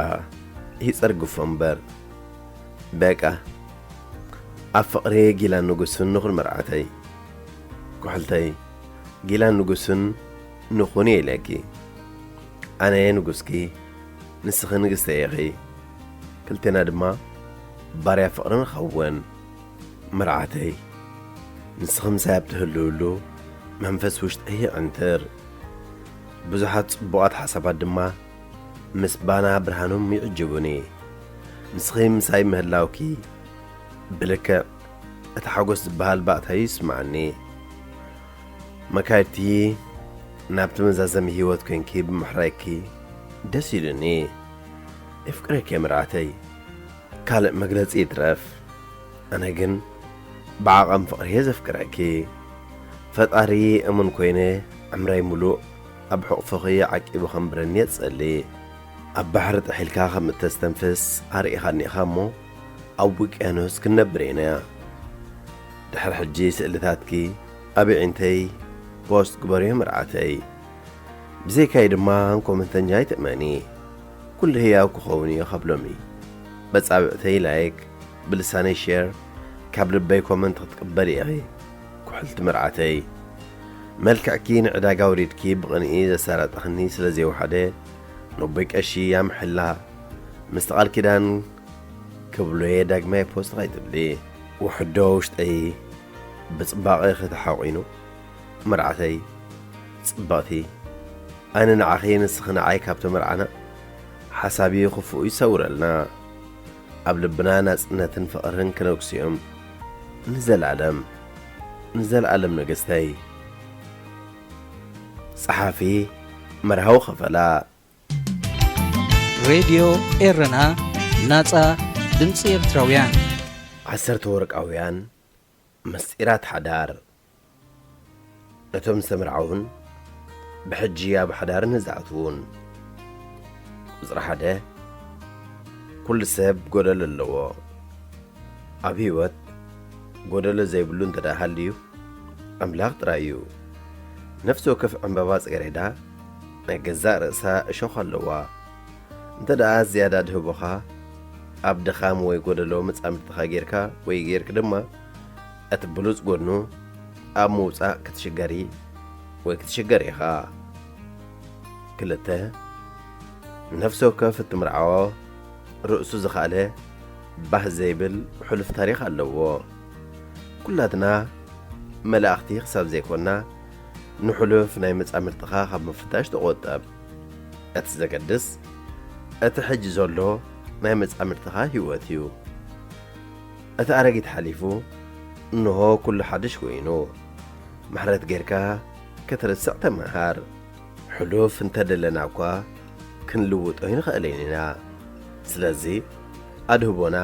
ይጸርግፎ እምበር። በቃ ኣብ ፍቕሪ ጊላን ንጉስን ንኹን መርዓተይ። ኩሕልተይ ጊላን ንጉስን ንኹን እየ ኢለኪ። ኣነ እየ ንጉስኪ፣ ንስኺ ንግስተይ ኢኺ። ክልቴና ድማ ባርያ ፍቕሪ ንኸውን። መርዓተይ፣ ንስኺ ምሳይ ኣብ ትህልውሉ መንፈስ ውሽጠይ ይዕንትር። ብዙሓት ጽቡቓት ሓሳባት ድማ ምስ ባና ብርሃኖም ይዕጅቡኒ። ንስኺ ምሳይ ምህላውኪ ብልክዕ እቲ ሓጎስ ዝበሃል ባእታዩ ይስምዓኒ። መካይድቲ ናብቲ መዛዘሚ ህይወት ኮይንኪ ብምሕራይኪ ደስ ኢሉኒ። የፍቅረኪ እየ መርዓተይ። ካልእ መግለጺ ይትረፍ፣ ኣነ ግን ብዓቐን ፍቕሪ እየ ዘፍቅረኪ። ፈጣሪ እሙን ኮይነ ዕምረይ ሙሉእ ኣብ ሕቑፍኺ ዓቂቡ ከንብረኒ እየ ዝጸሊ። ኣብ ባሕሪ ጥሒልካ ከም እተስተንፍስ ኣርኢኻኒ ኢኻ እሞ ኣብ ውቅያኖስ ክንነብር ኢና። ድሕሪ ሕጂ ስእልታትኪ ኣብ ኣዒንተይ ፖስት ግበርዮ መርዓተይ። ብዘይካይ ድማ ኮመንተኛ ኣይትእመኒ። ኩሉ ህያው ክኸውን እዩ ካብ ሎሚ። በጻብዕተይ ላይክ፣ ብልሳነይ ሼር፣ ካብ ልበይ ኮመንት ክትቅበሊ ኢኺ ኩሕልቲ መርዓተይ። መልክዕኪ ንዕዳጋ ኣውሪድኪ ብቕንኢ ዘሳራጠኽኒ ስለ ዘይወሓደ ነቦይ ቀሺ ኣምሕላ ምስቲ ቃል ኪዳን ክብሎየ ዳግማይ ፖስት ከይትብሊ። ውሕዶ ውሽጠይ ብጽባቐኺ ተሓቑኑ መርዓተይ ጽብቕቲ። ኣነ ንዓኺ ንስኺ ንዓይ ካብ ተመርዓና ሓሳቢ ክፉእ ይሰውረልና። ኣብ ልብና ናጽነትን ፍቕርን ክነግሱ እዮም ንዘለኣለም ንዘለኣለም ንግስተይ። ጸሓፊ መርሃዊ ኸፈላ። ሬድዮ ኤረና ናጻ ድምጺ ኤርትራውያን። ዓሰርተ ወርቃውያን ምስጢራት ሓዳር። ነቶም ዝተመርዓዉን ብሕጂ ኣብ ሓዳር ንዝኣትዉን። ቁጽሪ ሓደ፣ ኩሉ ሰብ ጎደሎ ኣለዎ። ኣብ ህይወት ጎደሎ ዘይብሉ እንተ ደኣ ሃልዩ ኣምላኽ ጥራይ እዩ። ነፍሲ ወከፍ ዕምባባ ጽጌረዳ ናይ ገዛእ ርእሳ እሾኽ ኣለዋ። እንተ ደኣ ዝያዳ ድህቦኻ ኣብ ድኻም ወይ ጎደሎ መጻምድትኻ ጌርካ ወይ ጌርክ ድማ፣ እቲ ብሉጽ ጎድኑ ኣብ ምውጻእ ክትሽገሪ ወይ ክትሽገር ኢኻ። ክልተ፣ ነፍሲ ወከፍ እትምርዓዎ ርእሱ ዝኸኣለ ባህ ዘይብል ሕሉፍ ታሪኽ ኣለዎ። ኩላትና መላእኽቲ ክሳብ ዘይኮና፣ ንሕሉፍ ናይ መጻምድትኻ ካብ ምፍታሽ ተቖጠብ። እቲ ዘገድስ፣ እቲ ሕጂ ዘሎ ናይ መጻምድትኻ ህይወት እዩ። እቲ ኣረጊት ሓሊፉ፣ እንሆ ኩሉ ሓድሽ ኮይኑ። ምሕረት ጌርካ ክትርስዕ ተመሃር። ሕሉፍ እንተደለና እኳ ክንልውጦ ኣይንኽእልን ኢና። ስለዚ ኣድህቦና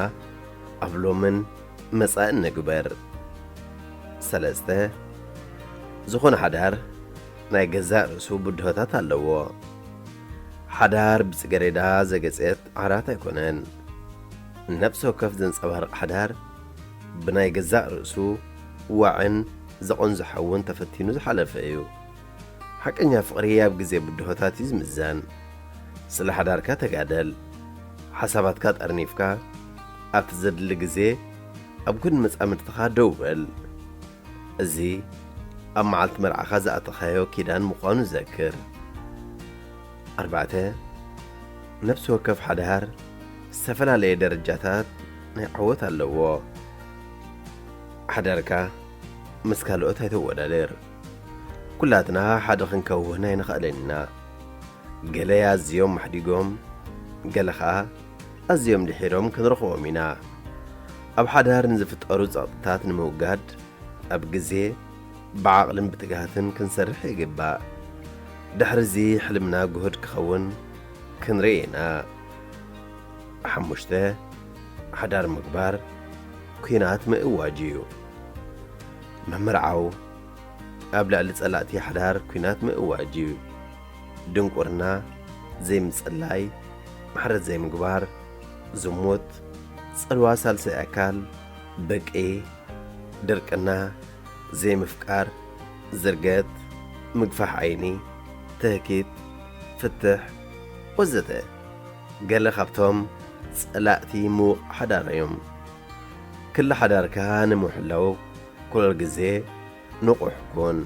ኣብ ሎምን መጻእን ንግበር። ሰለስተ፣ ዝኾነ ሓዳር ናይ ገዛእ ርእሱ ብድሆታት ኣለዎ። ሓዳር ብጽጌረዳ ዘገጸት ዓራት ኣይኮነን። ነፍሲ ወከፍ ዘንጸባርቕ ሓዳር ብናይ ገዛእ ርእሱ ዋዕን ዘቐንዝሖ እውን ተፈቲኑ ዝሓለፈ እዩ። ሓቀኛ ፍቕሪ ኣብ ግዜ ብድሆታት እዩ ዝምዘን። ስለ ሓዳርካ ተጋደል። ሓሳባትካ ጠርኒፍካ ኣብቲ ዘድሊ ግዜ ኣብ ጎኒ መጻምድትኻ ደው በል። እዚ ኣብ መዓልቲ መርዓኻ ዝኣተኻዮ ኪዳን ምዃኑ ዘክር። ኣርባዕተ፣ ነፍሲ ወከፍ ሓዳር ዝተፈላለየ ደረጃታት ናይ ዓወት ኣለዎ። ሓዳርካ ምስ ካልኦት ኣይተወዳድር። ኩላትና ሓደ ክንከውን ኣይንኽእልን ኢና። ገለ ኣዝዮም ኣሕዲጎም፣ ገለ ኸኣ ኣዝዮም ድሒሮም ክንረኽቦም ኢና። ኣብ ሓዳር ንዝፍጠሩ ጸቕጥታት ንምውጋድ ኣብ ግዜ ብዓቕልን ብትግሃትን ክንሰርሕ ይግባእ። ድሕርዚ ሕልምና ግሁድ ክኸውን ክንርኢ ኢና። ሓሙሽተ፣ ሓዳር ምግባር ኲናት ምእዋጅ እዩ። ምምርዓው ኣብ ልዕሊ ጸላእቲ ሓዳር ኲናት ምእዋጅ እዩ። ድንቁርና፣ ዘይምጽላይ፣ ምሕረት ዘይምግባር፣ ዝሙት፣ ጽልዋ ሳልሳይ ኣካል፣ ብቂ፣ ድርቅና፣ ዘይምፍቃር፣ ዝርገት፣ ምግፋሕ ዓይኒ፣ ትህኪት፣ ፍትሕ ወዘተ ገለ ካብቶም ጸላእቲ ምዉቕ ሓዳር እዮም። ክሊ ሓዳርካ ንምሕላው ኩሉ ግዜ ንቑሕ ኩን።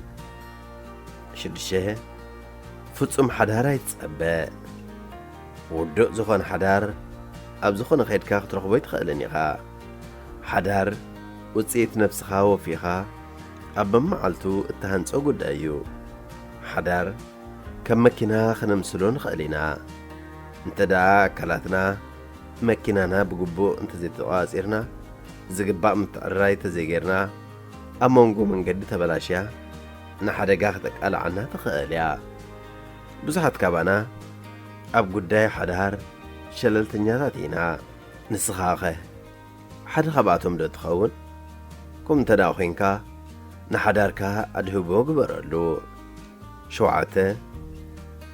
ሽዱሽተ፣ ፍጹም ሓዳር ኣይትጸበ። ውዱእ ዝኾነ ሓዳር ኣብ ዝኾነ ከይድካ ክትረኽቦ ኣይትኽእልን ኢኻ። ሓዳር ውጽኢት ነብስኻ ወፊኻ ኣብ መመዓልቱ እትሃንጾ ጉዳይ እዩ። ሓዳር ከም መኪና ክነምስሎ ንኽእል ኢና። እንተ ደኣ ኣካላትና መኪናና ብግቡእ እንተዘይተቖጻጺርና፣ ዝግባእ ምትዕርራይ እንተዘይጌርና፣ ኣብ መንጎ መንገዲ ተበላሽያ ንሓደጋ ክተቃልዓና ትኽእል እያ። ብዙሓት ካባና ኣብ ጉዳይ ሓዳር ሸለልተኛታት ኢና። ንስኻኸ ሓደ ካብኣቶም ዶ ትኸውን? ከምኡ እንተ ደኣ ኾይንካ፣ ንሓዳርካ ኣድህቦ ግበረሉ። ሸውዓተ፣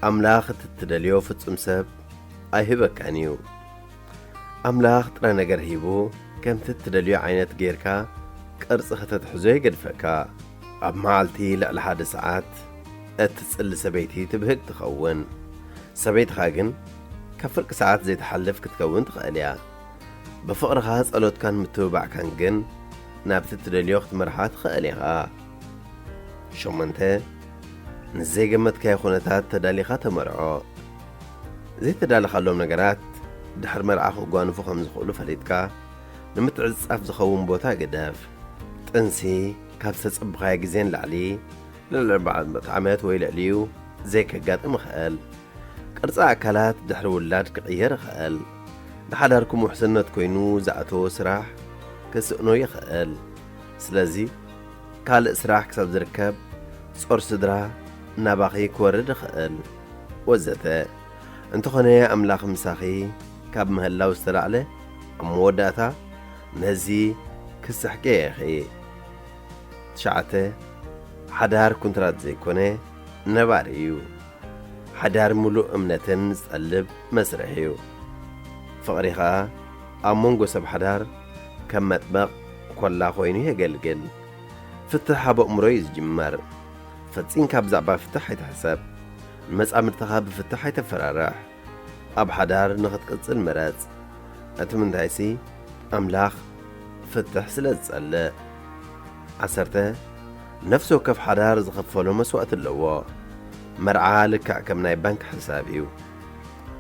ኣምላኽ እቲ እትደልዮ ፍጹም ሰብ ኣይህበካን እዩ። ኣምላኽ ጥረ ነገር ሂቡ፣ ከምቲ እትደልዮ ዓይነት ጌርካ ቅርጺ ከተትሕዞ ይገድፈካ። ኣብ መዓልቲ ልዕሊ ሓደ ሰዓት እትጽሊ ሰበይቲ ትብህግ ትኸውን። ሰበይትኻ ግን ካብ ፍርቂ ሰዓት ዘይትሓልፍ ክትከውን ትኽእል እያ። ብፍቕርኻ፣ ጸሎትካን ምትብባዕካን ግን ናብቲ እትደልዮ ክትመርሓ ትኽእል ኢኻ። ሸሞንተ፣ ንዘይገመትካዮ ኩነታት ተዳሊኻ ተመርዖ። ዘይተዳለኻሎም ነገራት ድሕሪ መርዓ ክጓንፉ ከም ዝኽእሉ ፈሊጥካ፣ ንምትዕጽጻፍ ዝኸውን ቦታ ግደፍ። ጥንሲ ካብ ዝተጸበኻዮ ግዜ ንላዕሊ፣ ልዕሊ ኣርባዕተ ዓመት ወይ ልዕሊኡ፣ ዘይከጋጥም ይኽእል። ቅርጺ ኣካላት ድሕሪ ውላድ ክቕየር ይኽእል። ንሓዳርኩም ውሕስነት ኮይኑ ዝኣተዎ ስራሕ ክስእኖ ይኽእል። ስለዚ፣ ካልእ ስራሕ ክሳብ ዝርከብ፣ ጾር ስድራ ናባኺ ክወርድ ይኽእል፣ ወዘተ። እንተኾነ፣ ኣምላኽ ምሳኺ ካብ ምህላው ዝተላዕለ፣ ኣብ መወዳእታ ነዚ ክስሕቅዮ ኢኺ። ትሽዓተ፣ ሓዳር ኩንትራት ዘይኮነ፣ ነባሪ እዩ። ሓዳር ምሉእ እምነትን ዝጠልብ መስርሕ እዩ። ፍቕሪ ኸኣ ኣብ መንጎ ሰብ ሓዳር ከም መጥበቕ ኮላ ኮይኑ የገልግል። ፍትሕ ኣብ ኣእምሮ እዩ ዝጅመር። ፈጺምካ ብዛዕባ ፍትሕ ኣይትሕሰብ። ንመጻምድትኻ ብፍትሕ ኣይተፈራርሕ። ኣብ ሓዳር ንኽትቅጽል ምረጽ። እቲ ምንታይሲ፣ ኣምላኽ ፍትሕ ስለ ዝጸልእ። ዓሰርተ፣ ነፍሲ ወከፍ ሓዳር ዝኸፈሎ መስዋእቲ ኣለዎ። መርዓ ልክዕ ከም ናይ ባንክ ሕሳብ እዩ።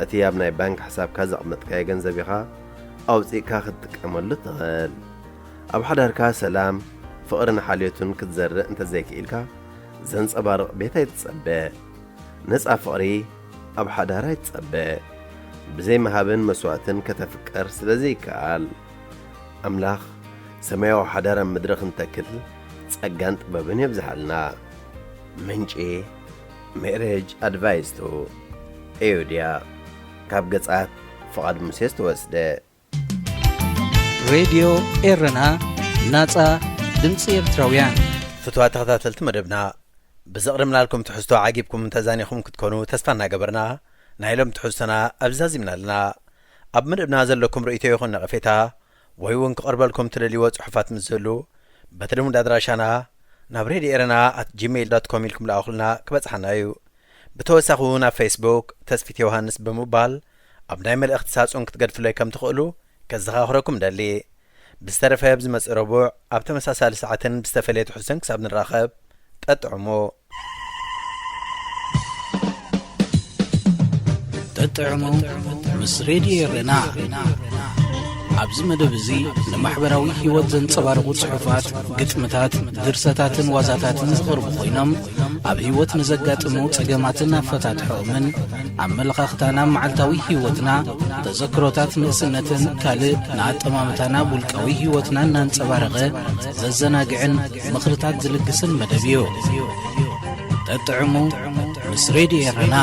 እቲ ኣብ ናይ ባንክ ሕሳብካ ዘቕመጥካዮ ገንዘብ ኢኻ ኣውጺእካ ክትጥቀመሉ ትኽእል። ኣብ ሓዳርካ ሰላም፣ ፍቕርን ሓልዮትን ክትዘርእ እንተዘይክኢልካ፣ ዘንጸባርቕ ቤት ኣይትጸበ። ነጻ ፍቕሪ ኣብ ሓዳር ኣይትጸበ። ብዘይ ምሃብን መስዋእትን ከተፍቅር ስለ ዘይከኣል። ኣምላኽ ሰማያዊ ሓዳር ኣብ ምድሪ ክንተክል ጸጋን ጥበብን የብዝሓልና። ምንጪ፣ ሜሬጅ ኣድቫይስ ቱ ኤዮድያ፣ ካብ ገጻት ፍቓድ ሙሴ ዝተወስደ። ሬድዮ ኤረና፣ ናጻ ድምጺ ኤርትራውያን። ፍትዋ ተኸታተልቲ መደብና፣ ብዘቕርብናልኩም ትሕዝቶ ዓጊብኩም ተዛኒኹም ክትኮኑ ተስፋ እናገበርና፣ ናይ ሎም ትሕዝቶና ኣብዚ ዛዚምና ኣለና። ኣብ መደብና ዘለኩም ርእይቶ ይኹን ነቐፌታ፣ ወይ እውን ክቐርበልኩም ትደልይዎ ጽሑፋት ምስ ዝህሉ፣ በቲ ልሙድ ኣድራሻና ናብ ሬድዮ ኤረና ኣት ጂሜይል ዶት ኮም ኢልኩም ልኣኹልና፣ ክበጽሓና እዩ። ብተወሳኺ እውን ኣብ ፌስቡክ ተስፊት ዮሃንስ ብምባል ኣብ ናይ መልእኽቲ ሳጹን ክትገድፍለይ ከም ትኽእሉ ከዘኻኽረኩም ደሊ። ብዝተረፈ ኣብ ዝመጽእ ረቡዕ ኣብ ተመሳሳሊ ሰዓትን ብዝተፈለየ ትሕዝቶን ክሳብ ንራኸብ፣ ጠጥዕሙ። ጠጥዕሙ ምስ ሬድዮ ኤረና። ኣብዚ መደብ እዚ ንማሕበራዊ ህይወት ዘንጸባርቑ ጽሑፋት፣ ግጥምታት፣ ድርሰታትን ዋዛታትን ዝቐርቡ ኮይኖም፣ ኣብ ህይወት ንዘጋጥሙ ጸገማትን ኣፈታትሖኦምን፣ ኣመለኻኽታና ኣብ መዓልታዊ ህይወትና፣ ተዘክሮታት ንእስነትን ካልእ ንኣጠማምታና ኣብ ውልቃዊ ህይወትና እናንጸባረቐ ዘዘናግዕን ምኽርታት ዝልግስን መደብ እዩ። ጠጥዕሙ ምስ ሬድዮ ኤረና።